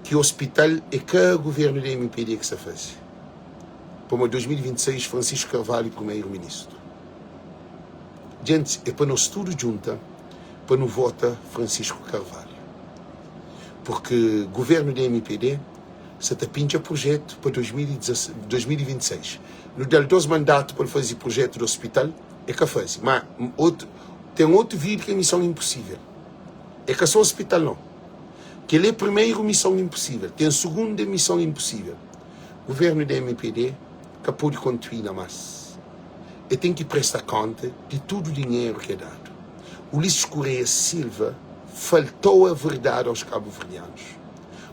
ki ospital é ka governu di MPD ki sta faze. Pamodi 2026 Francisco Carvalho primeiro ministro. Djentis é pa nos tudo djunta pa nu vota Francisco Carvalho. Porque governo di mpd sa ta pintxa projeto pa 2026. Nu dal 2 mandato pa el faze projeto di hospital, é ka faze. Ma otu ten otu vídeo ki é missão impossível. É ka só hospital não. Kel é primeiro missão impossível, ten segunda missão impossível. Governo di mpd ka pode kontuina más. E ten ki presta konta di tudu dinheru ki é dadu. Ulisses Correia Silva faltou a verdade aos cabo-verdianos.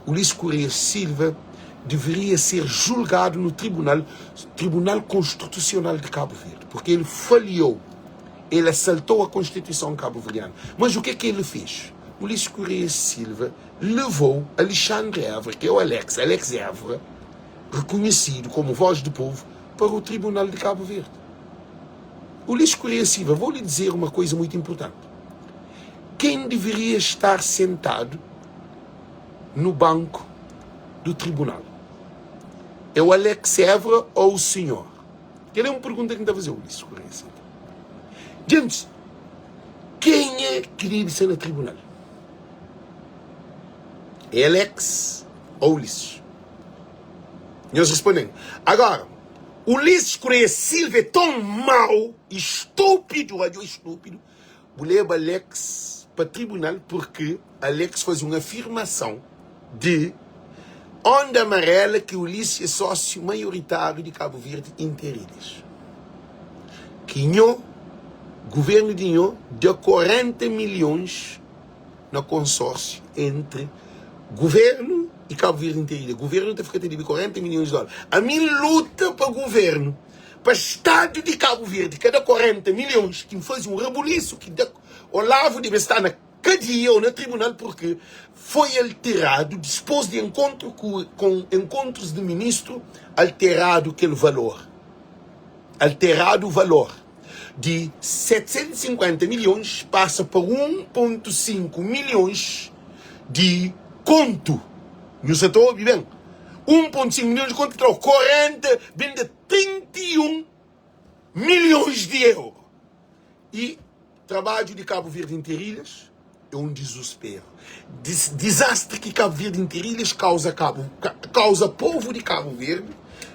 Ulisses Correia Silva deveria ser julgado no tribunal, Tribunal Constitucional de Cabo Verde, porque ele falhou, ele assaltou a Constituição cabo-verdiana. Mas o que é que ele fez? Ulisses Correia Silva levou Alexandre Évora, que é o Alex, Alex Évora, reconhecido como voz do povo, para o Tribunal de Cabo Verde. Ulisses Correia Silva, vou lhe dizer uma coisa muito importante. Quem deveria estar sentado no banco do tribunal? É o Alex Évora ou o senhor? Kel é uma pergunta que me está a fazer, Ulisses Correia Silva. Gente, quem é que deve ser no tribunal? É Alex ou Ulisses? Nhos responde-m. Agora, Ulisses Correia Silva é tão mau e estúpido, olha, estúpido, bu leba Alex pa tribunal porque Alex faze un afirmason de onda amarela ki Ulisses é sósiu maioritáriu di Cabo Verde Interilhas. Ki nho, governo di nho, da 40 milhões na konsórsiu entri governo y Cabo Verde Interilha. Governo ta fika ta debe 40 milhões di dólar. Ami N luta pa governo, pa stadu di Cabo Verde ka da 40 milhões, ki N faze un rabulisu ki da Olavo debe sta na kadia ou na tribunal porque foi alteradu dispôs di enkontru ku kon enkontrus di ministru alteradu kel valor alteradu valor. di 750 milhões pasa pa 1.5 milhões di kontu. Nhu sa ta obi ben? 1.5 milhões di kontu ki tra 40 ben da 31 milhões di euro. I trabadju di Cabo Verde Interilhas é um dizusperu. Dizastri ki Cabo Verde Interilhas kauza Cabo, kauza povu di Cabo Verde.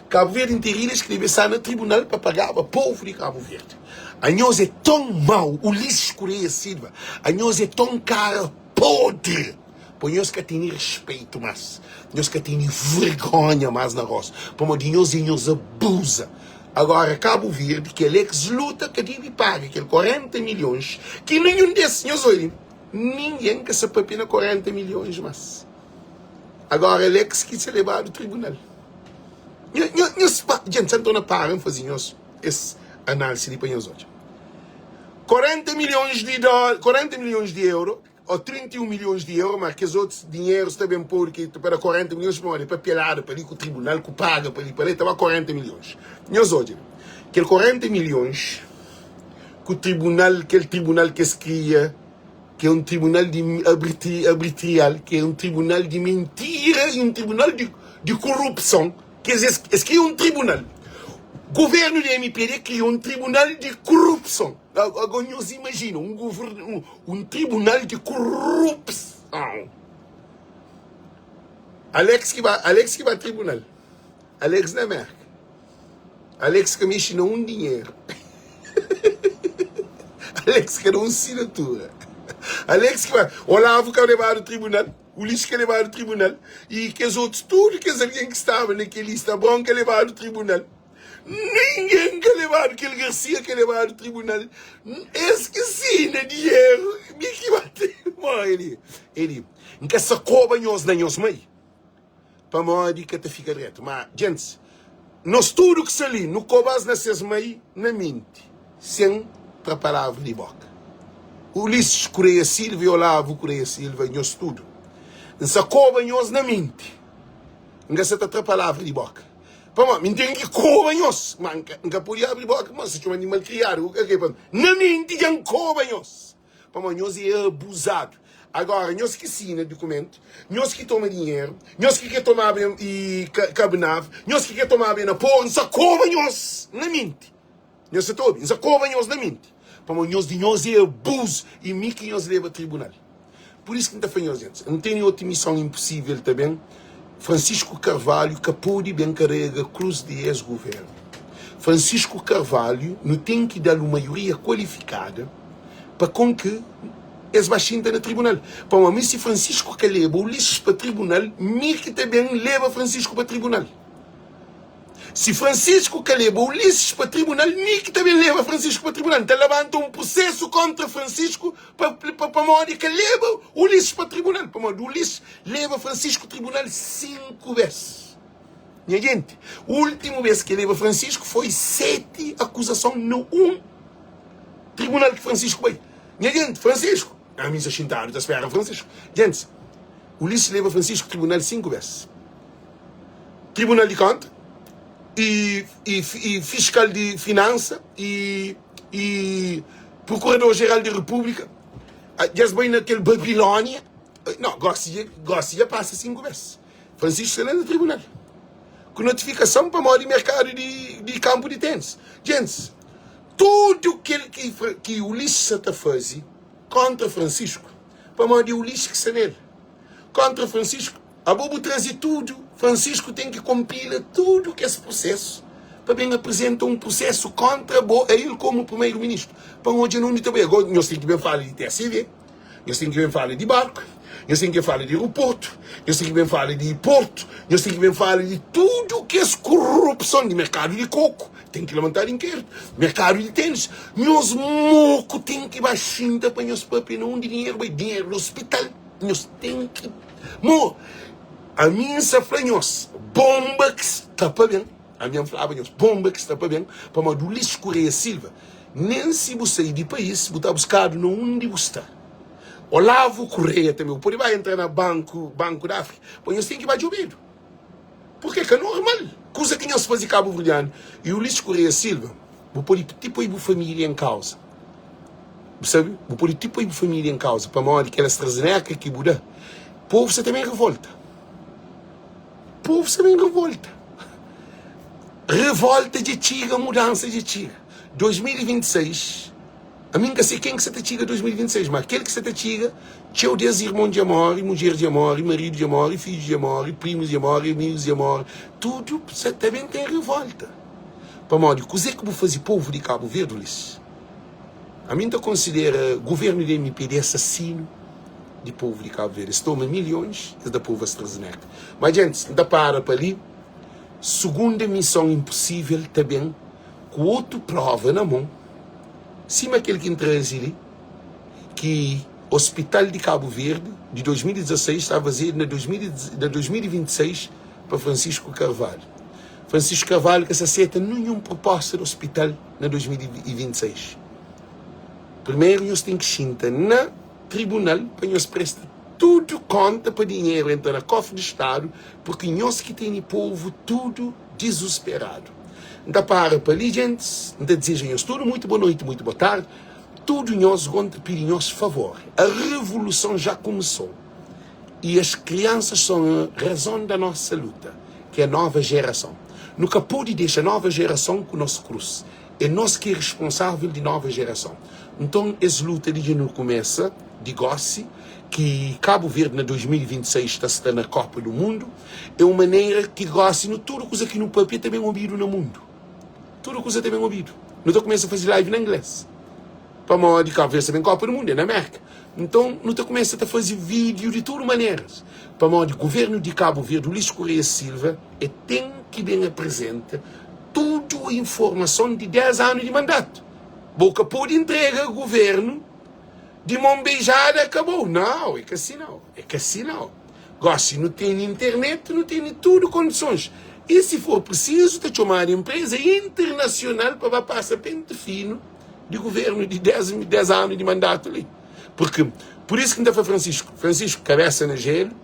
Cabo Verde Interilhas ki debe sta na tribunal pa pagaba povu di Cabo Verde. Anhos é ton mau, Ulisses Correia Silva, anhos é ton kara podri, po nhos ka tene respeito mas, nhos ka tene vergonha mas na rostu, pamodi nhos é nhos abusa. Agora Cabo Verde kel ex luta ka debe paga kel 40 milhões ki nenhum des nhos oi ninguém ka sa papia na 40 milhões mas agora Alex ki sa lebadu tribunal nhos pa gente sa ntona para nfazi nhos es análise li pa nhos odja 40 milhões di dólar 40 milhões di euro Ó 31 milhões di euro, ma kes otus dinherus ta ben podu ki pa da 40 milhões pamodi papelada pa li ku tribunal ku paga pa li pa la ta ba 40 milhões. Nhos odja kel 40 milhões ku tribunal kel tribunal ki es kria ki é un tribunal di abritrial ki é un tribunal di mintira i un tribunal di di korupson ki es es kria un tribunal governu di mpd kria un tribunal di korupson. Agora nhos imajina un governu Un tribunal di korupson. Alex ki ba, Alex ki ba tribunal. Alex na Merka. Alex ka mexi na un dinheru. Alex ka da un sinatura. Alex ki ba, Olavo ka lebadu tribunal, Ulisses ka lebadu tribunal i kes otus tudu kes algen ki staba na kel lista Abraon ka lebadu tribunal. Ningen ka lebadu, kel Garcia ka lebadu tribunal. Es ki sina dinheru, mi ki bate mo eli. Eli, N ka sa koba nhos na nhos mai, pamodi ka ta fika dretu. Ma, gentis, nos tudu ki sta li, nu koba-s na ses mai na minti, sen tra palavra di boka. Ulisses Correia Silva e Olavo Correia Silva, nhos tudu, N sa koba nhos na minti, N ka sa ta tra palavra di boka. Pamodi mi N ten ki koba nhos, ma N ka pode abri boka, pamodi se txoma-m di malkriadu. Na menti dja N koba nhos, pamodi nhos é abuzadu. Agora nhos ki sina dukumentu, nhos ki toma dinheru, nhos ki ke tomaba i kabenav, nhos ki ke tomaba e na por, N sa koba nhos na minti. Nhos sa ta obi? N sa koba nhos na minti. Pamodi nhos di nhos é abuzu i mi ki nhos leba tribunal. Pur isu ki N ta fla nhos gentis, N tene otu mison inposível ta ben, Francisco Carvalho ka pode ben karega krus di es guvernu. Francisco Carvalho nu ten ki da-l un maioria kualifikada pa kon ki es ba xinta na tribunal. Pamodi mi si Francisco ka leba Ulisses pa tribunal, mi ki ta ben leba Francisco pa tribunal. Si Francisco ka leba Ulisses pa tribunal, mi ki ta ben leba Francisco pa tribunal. N ta labanta un prusesu kontra Francisco pa, pa, pamodi ka leba Ulisses pa tribunal. Pamodi Ulisses leba Francisco tribunal 5 bes. Nha genti, ultimu bes ki leba Francisco foi 7 akuzason na un tribunal ki Francisco bai. Nha genti, Francisco, ami sa xintadu ta spera Francisco. Gentis, Ulisses leba Francisco tribunal 5 bes. Tribunal di Konta i, i, i Fiskal di Finansa i, i Prokurador Jeral di Repúblika. Dja es bai na kel Babilónia. No, gosi, gosi dja pasa 5 bes. Francisco sta la na tribunal ku notifikason pamodi merkadu di, di kampu di tenis. Gentis, tudu kel ki, ki Ulisses sa ta faze kontra Francisco, pamodi é Ulisses ki sta nel. Kontra Francisco, Abo bu traze tudu, Francisco ten ki konpila tudu kes prusesu pa ben aprizenta un prusesu kontra bo a el komu primeru ministru pa N odja na undi ta bai. Ago nhos ten ki ben fala di TSV, nhos ten ki ben fala di barku, nhos ten ki ben fala di aeroportu, nhos ten ki ben fala di portu, nhos ten ki ben fala di tudu kes korupson di merkadu di koku, ten ki labantadu inkeritu, merkadu di tenis. Nhos moku ten ki ba xinta pa nhos papia na undi dinheru bai, dinheru di ospital. Nhos ten ki mo ami N sa fla nhos bomba ki sta pa ben ami N flaba nhos bomba ki sta pa ben pamodi Ulisses Correia Silva nen si bu sai di país bu ta buskadu na undi bu sta Olavo Correia tanbe bu pode ba entra na banku banku di Afrika pa nhos ten ki ba djobedu purke ka normal kuza ki nhos faze kabuverdianu i Ulisses Correia Silva bu pode ti poi bu familia en kauza. Bu sabe? Bu pode ti poi bu família en kauza pamodi kel AstraZeneca ki bu da. Povu sta ta ben revolta. Povu sta ben revolta. Revolta dja txiga, mudansa dja txiga. 2026, ami N ka se ken ki sta ta txiga 2026, ma kel ki sta ta txiga, txeu des irmon dja móre, mudjer dja móre, maridu dja móre, fidju dja móre, primus dja móre, amigus dja móre, tudu sta ta ben ten revolta. Pamodi kuzê ki bu faze povu di Kabu Verdi, Ulisses? Ami N ta konsidera guvernu di mpd asasinu di povu di Kabu Verdi. Es toma milhons, es da povu AstraZeneca. Ma djentis, N ta para pa li. Sugunda mison inposível ta ben ku otu prova na mon, sima kel ki N traze li, ki Ospital di Kabu Verdi di 2016 sta fazedu na 2026 pa Francisco Carvalho. Francisco Carvalho ka sa seta ninhun proposta di ospital na 2026. Primeru nhos ten ki xinta na tribunal pa nhos presta tudu konta pa dinheru entra na kofri di stadu purki nhos ki teni povu tudu dizusperadu. N ta para pa li gentis, N ta dizeja nhos tudu muitu bo noiti, muitu bo tardi. Tudu nhos go N ta pidi nhos favor, a revoluson já kumesou e as kriansas son a razon da nosa luta, ki é nova jerason. Nu ka pode dexa nova jerason ku nos krus. É nos ki é responsável di nova jerason. Nton es luta di dja nu kumesa di gosi, ki Kabu Verdi na 2026 ta sta na Kopa du Mundu, é un manera ki gosi nu tudu kuza ki nu papia ta ben obidu na mundu. Tudu kuza ta ben obidu. Nu ta kumesa faze live na ingles. Pamodi Kabu Verdi sta ben Kopa du Mundu, é na Merka. Nton nu ta kumesa ta faze vídiu di tudu maneras. Pamodi guvernu di Kabu Verdi, Ulisses Correia Silva, e ten ki ben apresenta tudu informason di 10 anu di mandatu. Bo ka pode entrega guvernu di mon beijada akabou. Nau, é ka si nau. É ka si nau. Gosi nu tene internet, nu tene tudu kondisons. I si for prisizu ta txomadu enpreza internasional pa ba pasa pente finu di guvernu di 10 10 anu di mandatu li. Purki, pur isu ki N ta fla Francisco, Francisco, kabesa na jelu,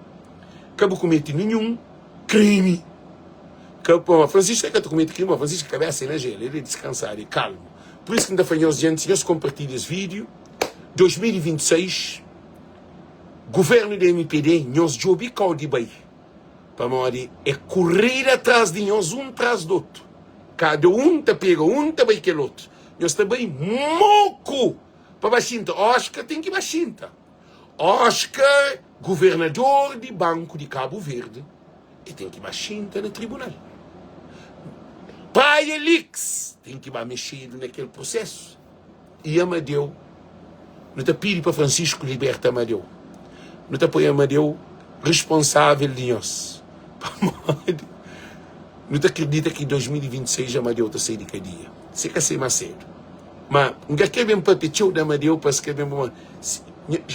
ka bu kumete ninhun krimi. Ka, pô, Francisco é ka ta kumete krimi, Francisco kabesa é na jelu, el é diskansadu, é kalmu. Pur isu ki N ta fla nhos, djentis, nhos konpartilha es vídiu. 2026. Governo di mpd nhos djobi kau di bai pamodi é korrida tras di nhos um tras di otu kada um ta pega um ta bai kel otu nhos ta bai moku pa ba xinta Oscar ten ki ba xinta Oscar governador di banku di Cabo Verde e ten ki ba xinta na tribunal Praia Leaks ten ki ba mexedu na kel prosesu. I Amadeu, nu ta pidi pa Francisco liberta Amadeu. Nu ta poi Amadeu responsável di nhos. Pamodi nu ta kridita ki 2026 Amadeu ta sai di kadia. Se ka sai más sedu. Ma N ka kre ben papia txeu di Amadeu pa es ka ben pamodi.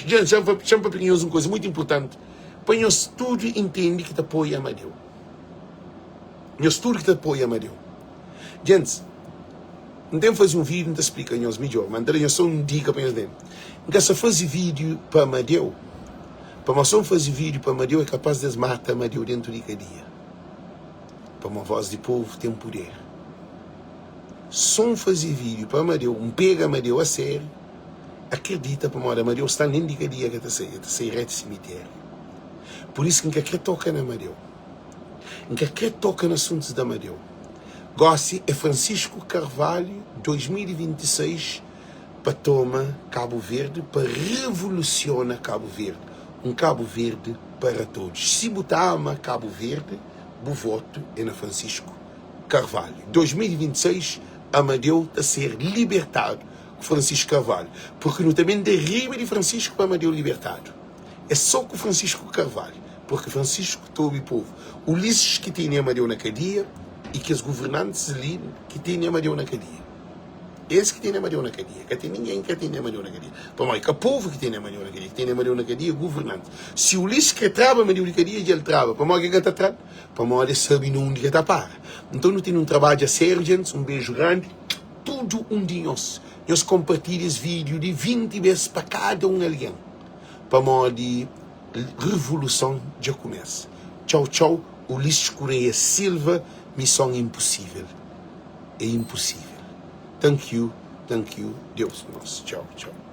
Dja N papia ku nhos un kuza mutu inpurtanti pa nhos tudu intende ki ta poi Amadeu. Nhos tudu ki ta poi Amadeu. Gentis, N ten faze un vídiu N ta splika nhos midjór, ma N ta da nhos sô un dika pa nhos ntende. N ka sta faze vídiu pa Amadeu, pamodi sô N faze vídiu pa Amadeu é kapás di es mata Amadeu déntu di kadia, pamodi vós di povu ten puder. Sô N faze vídiu pa Amadeu, N pega Amadeu a sériu, akredita pamodi Amadeu sta nen di kadia ka ta sai, el ta sai rétu simitériu. Pur isu ki N ka krê toka na Amadeu. N ka krê toka na asuntus di Amadeu. Gósi é Francisco Carvalho 2026 pa toma Cabo Verde, pa revoluciona Cabo Verde. Um Cabo Verde para todos. Si bu ta ama Cabo Verde, bu voto é na Francisco Carvalho. 2026 Amadeu ta ser libertadu ku Francisco Carvalho, porque nu ta ben da riba di Francisco pa Amadeu libertadu. É só ku Francisco Carvalho, porque Francisco ta obi povo. Ulisses ki tene Amadeu na kadia e kes governantes li ki tene Amadeu na kadia. Es ki tene Amadeu na kadia. Ka ten ningen ki ka tene Amadeu na kadia. Pamodi ka povo ki tene Amadeu na kadia. Ki tene Amadeu na kadia é governante. Si Ulisses kre traba Amadeu di kadia, dja el traba. Pamodi ke ka ta tral? Pamodi el sabe na undi ke ta para. Nton nu tene un trabadju a sériu, gentis. Un beju grandi. Tudu un di nhos. Nhos konpartilha es vídiu li 20 bes pa kada un algen. Pamodi revoluson dja kumesa. Txau txau Ulisses Correia Silva mison impossível é impossível thank you thank you Deus ku nos txau txau.